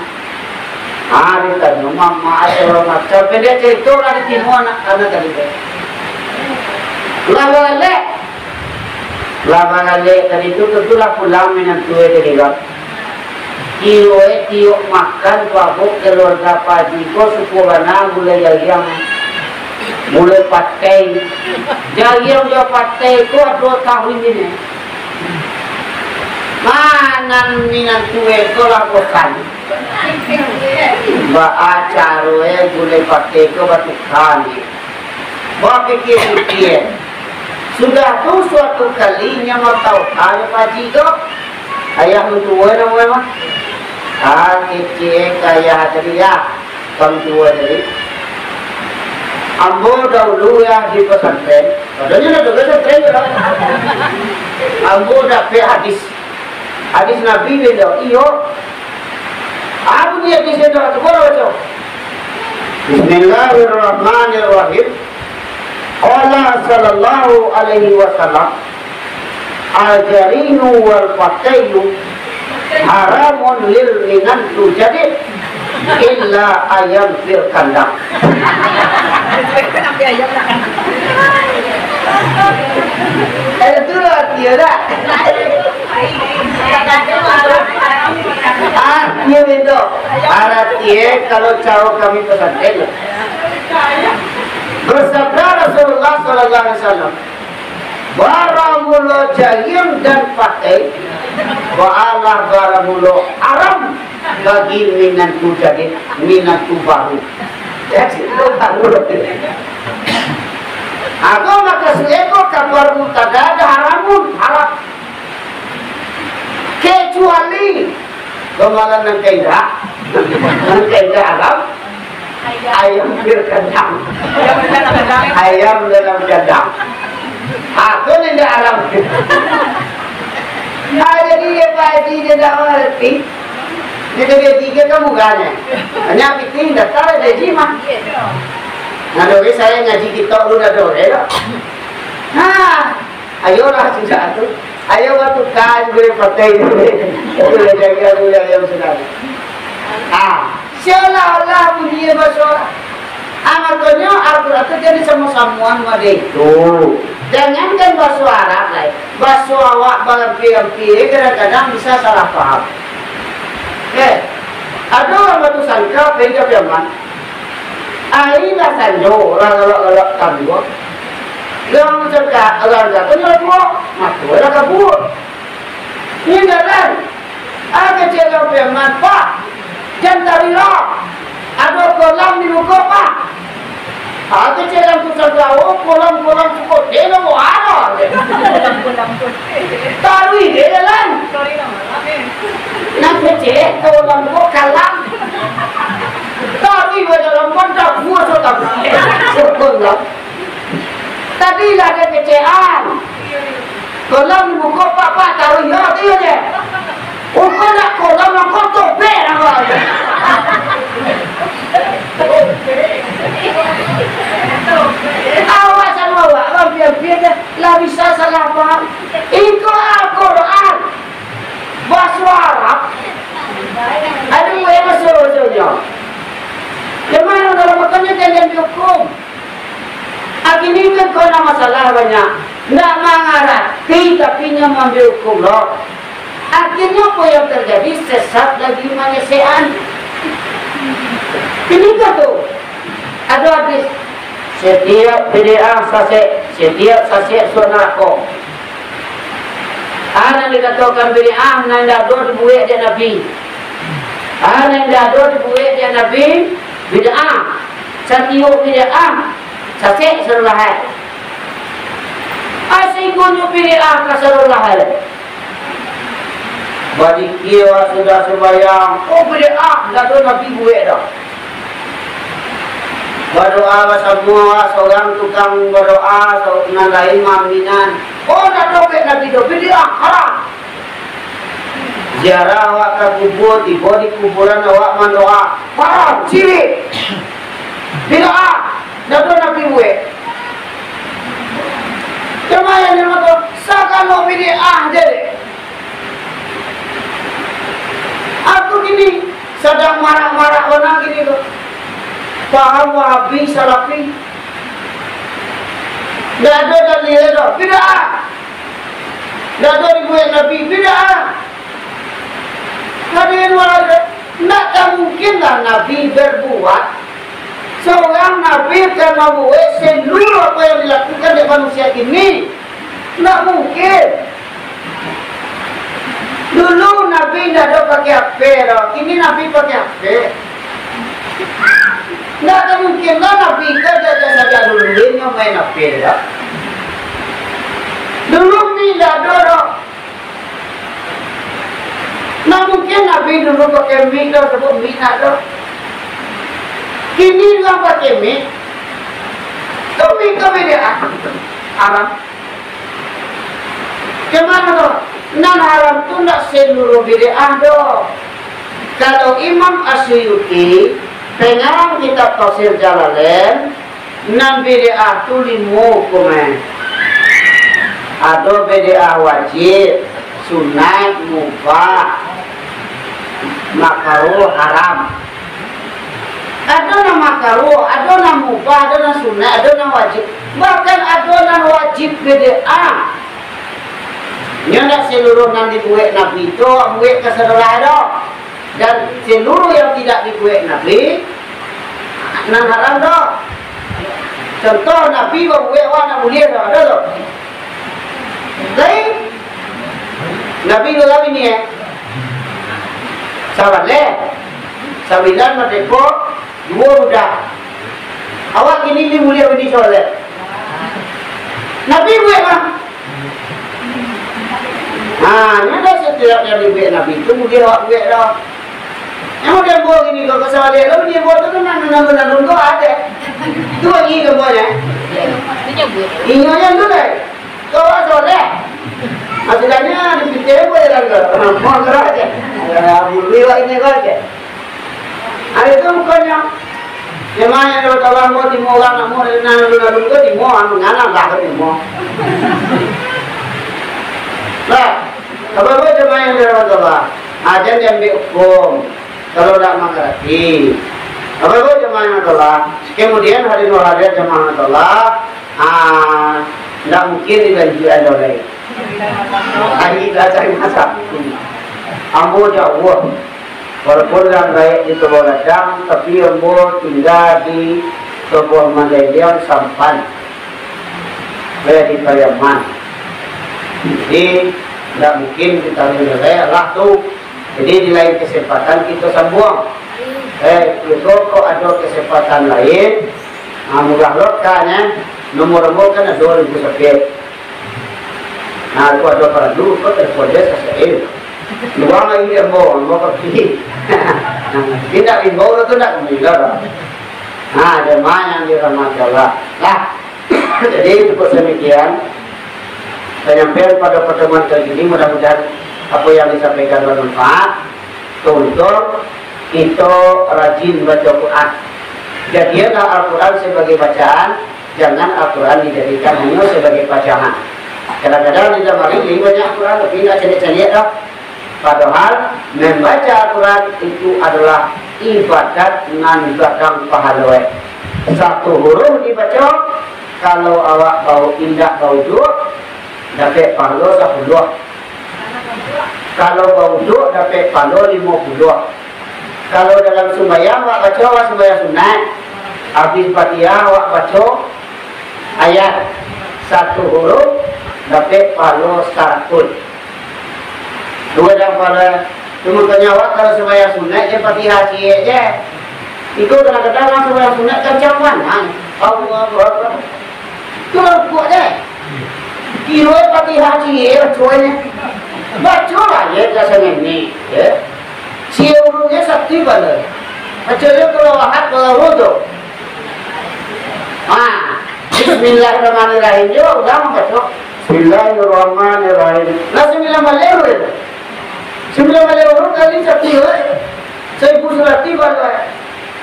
Ah, ditanyo mamak, segalo macam. Pendek carito lah ditimo anak, anak tadi tu. Lah balek. Lah balek tadi tu, tantulah pulang minantu e dari Irak. Iyo, eh, tiok makan pabok keluarga Pak Haji ko suko bana gulai jariang, gulai pateh. Jariang jo pateh ko ado taruih ni. Mano minantu e ko lah bosan. Baa caro e gulai pateh ko batukar ni. Bapikia-pikia. Sudah tu, suatu kali inyo matawa ka jo Pak Haji ko. Ayah mantua namo e mah. Ah, kecek ka ayah tadi, ya. Ka mantua tadi. Ambo dahulu, ya, di pesantren. Padahal nyo dah pesantren tu lah. Ambo dapek hadis. Hadis Nabi bendo. Iyo. Apo di hadis bendo? Cubo lah baco. Bismillahirrahmanirrahim. Qala sallallahu alaihi wasallam, "Al-jarinu wal fatailu haramun lil minantu jadid illa ayam fil kandang." Eh, tu lah arti dia dak? Ah, dia bendo. Arti, eh, kalau caro kami pesantren. Bersabda Rasulullah sallallahu alaihi wasallam, "Baramulo jariang dan pateh, baalah baramulo aram bagi minantu jadid, minantu baru." Jadi, itu baru. Aku maka sueko kabar mutada ada haramun, haram. Kecuali kemalan nan ka indak, nan ka indak alam, ayam fil kandang. Ayam dalam kandang. Aku nan indak alam. Ah, jadi, ya, Pak Haji, dia tak mengerti. Dia kata, "Gaji ke kamu gane?" Hanya pitih, datar gaji mah. Nah, doi saya ngaji kitab lu dah doi, lo. Nah, ayolah, sudah tu. Ayo batuka gulai pateh. Itu lah jaga gulai ayam sudah. Ah, seolah-olah bunyi baso Arab. Ah, makonyo Al-Quran tu jadi samo-samoan mode itu. Jangankan baso Arab lai, baso awak barampi-rampi, kadang-kadang bisa salah paham. Eh, ado urang batusangka, pai ka Piaman. Ari lah sanjo, urang galak-galak tanduak. Urang cegak, urang jatuah nyo tuo, mato lah kabua. Ni jalan. Ah, kecek urang Piaman, "Pak, jan taruih lo. Ado kolam di muko, Pak." Ah, kecek urang tu sangka, "Oh, kolam-kolam suko, deno mo ado." Taruih deh jalan. Nah, kecek kolam ko kalam. Taruih bajalan pun tak puas otak. Kolam. Tadi lah ado kecekan. Kolam dibuko, "Pak, Pak, taruih yo," tu yo je. Uko nak kolam, nak kotor, beh, nak kolam. Awak samo awak, lah, biar-biar je. Lah bisa salah paham. Iko Al-Quran. Baso Arab. Aduh, eh, baso-basonyo. Di mano dalam makonyo jangan dihukum. Akhirnyo kan kau na masalah banyak. Ndak mangarati, tapi nyo maambiak hukum lo. Akhirnyo apo yang terjadi? Sesat lagi manyesekan. Ini kan tu. Ado hadis. Setiap bid'ah sasek, setiap sasek suah narako. Ah, nan dikatokan bid'ah, nan indak ado dibuek dek Nabi. Ah, nan indak ado dibuek dek Nabi, bid'ah. Satiok bid'ah, sasek saluruh lahai. Ah, singgonyo bid'ah ka saluruh lahai. Badikia sudah sumbayang, oh, bid'ah, indak ado Nabi buek doh. Badoa basamo, surang tukang badoa, sa-, nan lain maaminan. Oh, ndak ado buek Nabi doh, bid'ah, haram. Ziarah awak ka kubua, tibo di kuburan awak mandoa. Haram, sirik, bid'ah, ndak ado Nabi buek. Cuma yang namo tu, sagalo bid'ah je deh. Aku kini sadang marak-marak bana kini tu. Paham Wahabi, Salafi. Ndak ado dalil doh, bid'ah. Ndak ado dibuek Nabi, bid'ah. Hadirin walaupun, ndak mungkinlah Nabi berbuat, seorang Nabi akan mambuek seluruh apa yang dilakukan dek manusia kini. Ndak mungkin. Dulu Nabi ndak ado pakai H P doh, kini Nabi pakai H P. Ndak mungkinlah Nabi ka sajak-sajak dulu nyo main H P doh. Dulu mi ndak ado doh. Nah, mungkin Nabi dulu pakai mik tu, sabuik mik ndak ado. Kini urang pakai mik. Tu mik tu bid'ah. Haram. Cuman tu, nan haram tu ndak seluruh bid'ah doh. Kalau Imam As-Suyuti, pengarang kitab Tafsir Jalalain, nan bid'ah tu limo hukum, eh. Ado bid'ah wajib, sunat, mubah, makaruh, haram. Ado nan makaruh, ado nan mubah, ado nan sunat, ado nan wajib. Bahkan ado nan wajib bid'ah. Nyo ndak seluruh nan dibuek Nabi tu buek ka sadolah doh. Dan seluruh yang tidak dibuek Nabi, nan haram doh. Contoh, Nabi babuek, wah, ndak buliah doh, ado tu. Lain. Nabi bara bini, eh? Sabaleh. Sambilan mardeka, duo budak. Awak kini ni buliah bini sabaleh? Nabi buek mah. Nah, nyo dah setiap yang dibuek Nabi tu, buliah awak buek doh. Yang udah buat gini, kalau sabaleh lo, dia buat tu kan nang nang nang tu ada. Tu lagi gambarnya. Inyo yang tu deh. Kau soleh. Maksudnya di pintu pun jalan ke. Mau gerak je. Bulu lewat ini kau je. Hari tu bukannya. Memang yang kalau tahu mau timo orang nak mau dari nang lalu lalu ke timo, anu nganang lah ke timo. Lah, apa-apa jemaah yang dirahmati Allah. Aja diambil hukum. Kalau ndak mangarati. Apa-apa jemaah yang Allah. Kemudian hadirin wal hadirat jemaah yang Allah. Ah, ndak mungkin dilanjutkan oleh. Hari dah cari masak. Ambo jauh. Walaupun dalam gaek di Toboh Ladang, tapi ambo tingga di Toboh Mandailing Sampan. Gaek di Pariaman. Jadi, ndak mungkin kita gaek lah tu. Jadi, di lain kesempatan kita sambung. Eh, kok ado kesempatan lain, ah, murah lokanya, nomor ambo kan ado ribu sakit. Nah, aku ado paralu, kau telepon dia sasae. Dua hari dia mau, mau pergi. Tidak imbau tu nak meninggal. Nah, jemaah yang dirahmati Allah. Nah, jadi cukup demikian penyampaian pada pertemuan kali ini. Mudah-mudahan apa yang disampaikan bermanfaat. Contoh, kita rajin baca Quran. Jadikanlah Al-Quran sebagai bacaan, jangan Al-Quran dijadikan hanya sebagai pajangan. Kadang-kadang di dalam hari ini banyak Al-Quran, tapi nggak caliak-caliak dah. Padahal, membaca Al-Quran itu adalah ibadat nan gadang pahalo. Satu huruf dibaca, kalau awak bau indak bauduak, dapek pahalo sapuluah. Kalau bauduak, dapek pahalo limo puluah. Kalau dalam sumbayang, awak baca, awak sumbayang sunat. Habis Fatihah, awak baca ayat satu huruf, dapek pahalo saratuih. Dua dah pahalo. Cuma tanya awak, kalau sumbayang sunat, je Fatihah ciek je. Iko kadang-kadang urang sumbayang sunat, kancang panang. Allahu Akbar. Tu lah rukuk je. Kiro Fatihah ciek, baco je. Baco lah je, biasa nini. Ya. Ciek urungnya sakti bala. Baco je kalau ahad, kalau urung tu. Ha. Bismillahirrahmanirrahim. Yo, ulang baco. Bismillahirrahmanirrahim. Lah sembilan balik tu. Sambilan baleh urang kali sapuluah, eh. Saribu saratus baleh.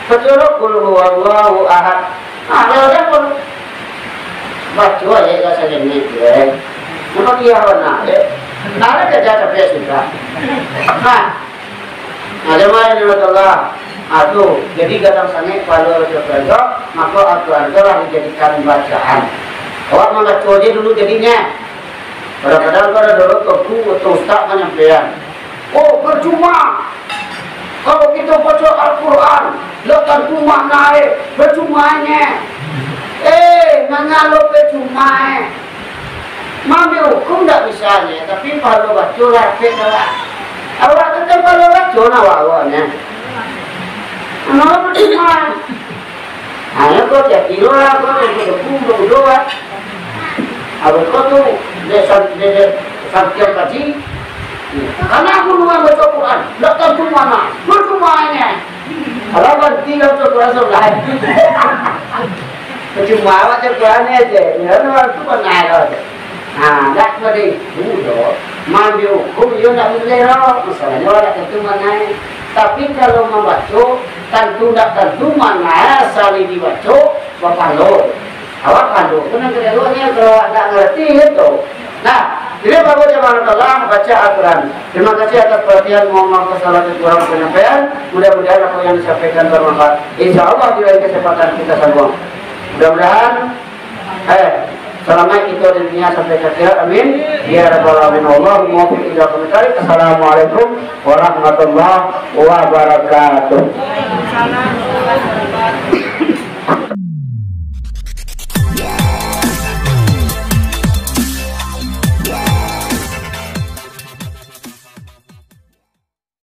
Baco lo, "Qul huwallahu ahad." Ah, dah, dah pun. Baco ayat ka sajenek, eh. Nampak dia bana, eh. Ndak ado karajo sampai sudah. Nah. Nah, jamaah yang dirahmati Allah. Ah, tu. Jadi, gadang sangaik pahalo baco Quran tu, mako Al-Quran tu lah dijadikan bacaan. Awak mambaco je dulu jadinyo. Kadang-kadang tu ado dulu tuanku atau ustaz manyampaian, "Oh, percuma. Kalau kito baco Al-Quran, ndak tantu makna e, percuma nyo." Eh, manga lo percuma e. Maambiak hukum ndak bisa nyo, tapi pahalo baco lah, dapek lah. Awak tu kan pahalo baco nah, awak-awak nyo. Manga lo percuma. Hanya kau tiap kilo lah, kau tiap kilo pun, kau udah lah. Abang kau tu, dia sam-, dia, dia sampiang kaji. Karena aku nuan baca Quran, ndak tantu mana, percuma nyo. Kalau banti lah baca Quran sebelah. Percuma baca Quran ni aja, ya, orang tu pernah ada. Nah, ndak pada itu doh. Maambiak hukum, iyo ndak buliah doh. Masalahnya, awak ndak tantu makna e. Tapi, kalau mambaco, tantu ndak tantu makna e, asal dibaco, bapahalo. Awak pahalo. Kan nan kaduonyo, kalau awak ndak ngarati, gitu. Nah, jadi, bapak jamaah Allah, baca Al-Quran. Terima kasih atas perhatian, mohon maaf atas salah dan kurang penyampaian. Mudah-mudahan apa yang disampaikan bermanfaat. Insya Allah, di lain kesempatan kita sambung. Mudah-mudahan Eh, salamaik kito di dunia sampai ka akhirat. Amin. Ya Rabbal Alamin. Wallahul muwaffiq ila aqwamit thariq. Assalamualaikum warahmatullahi wabarakatuh.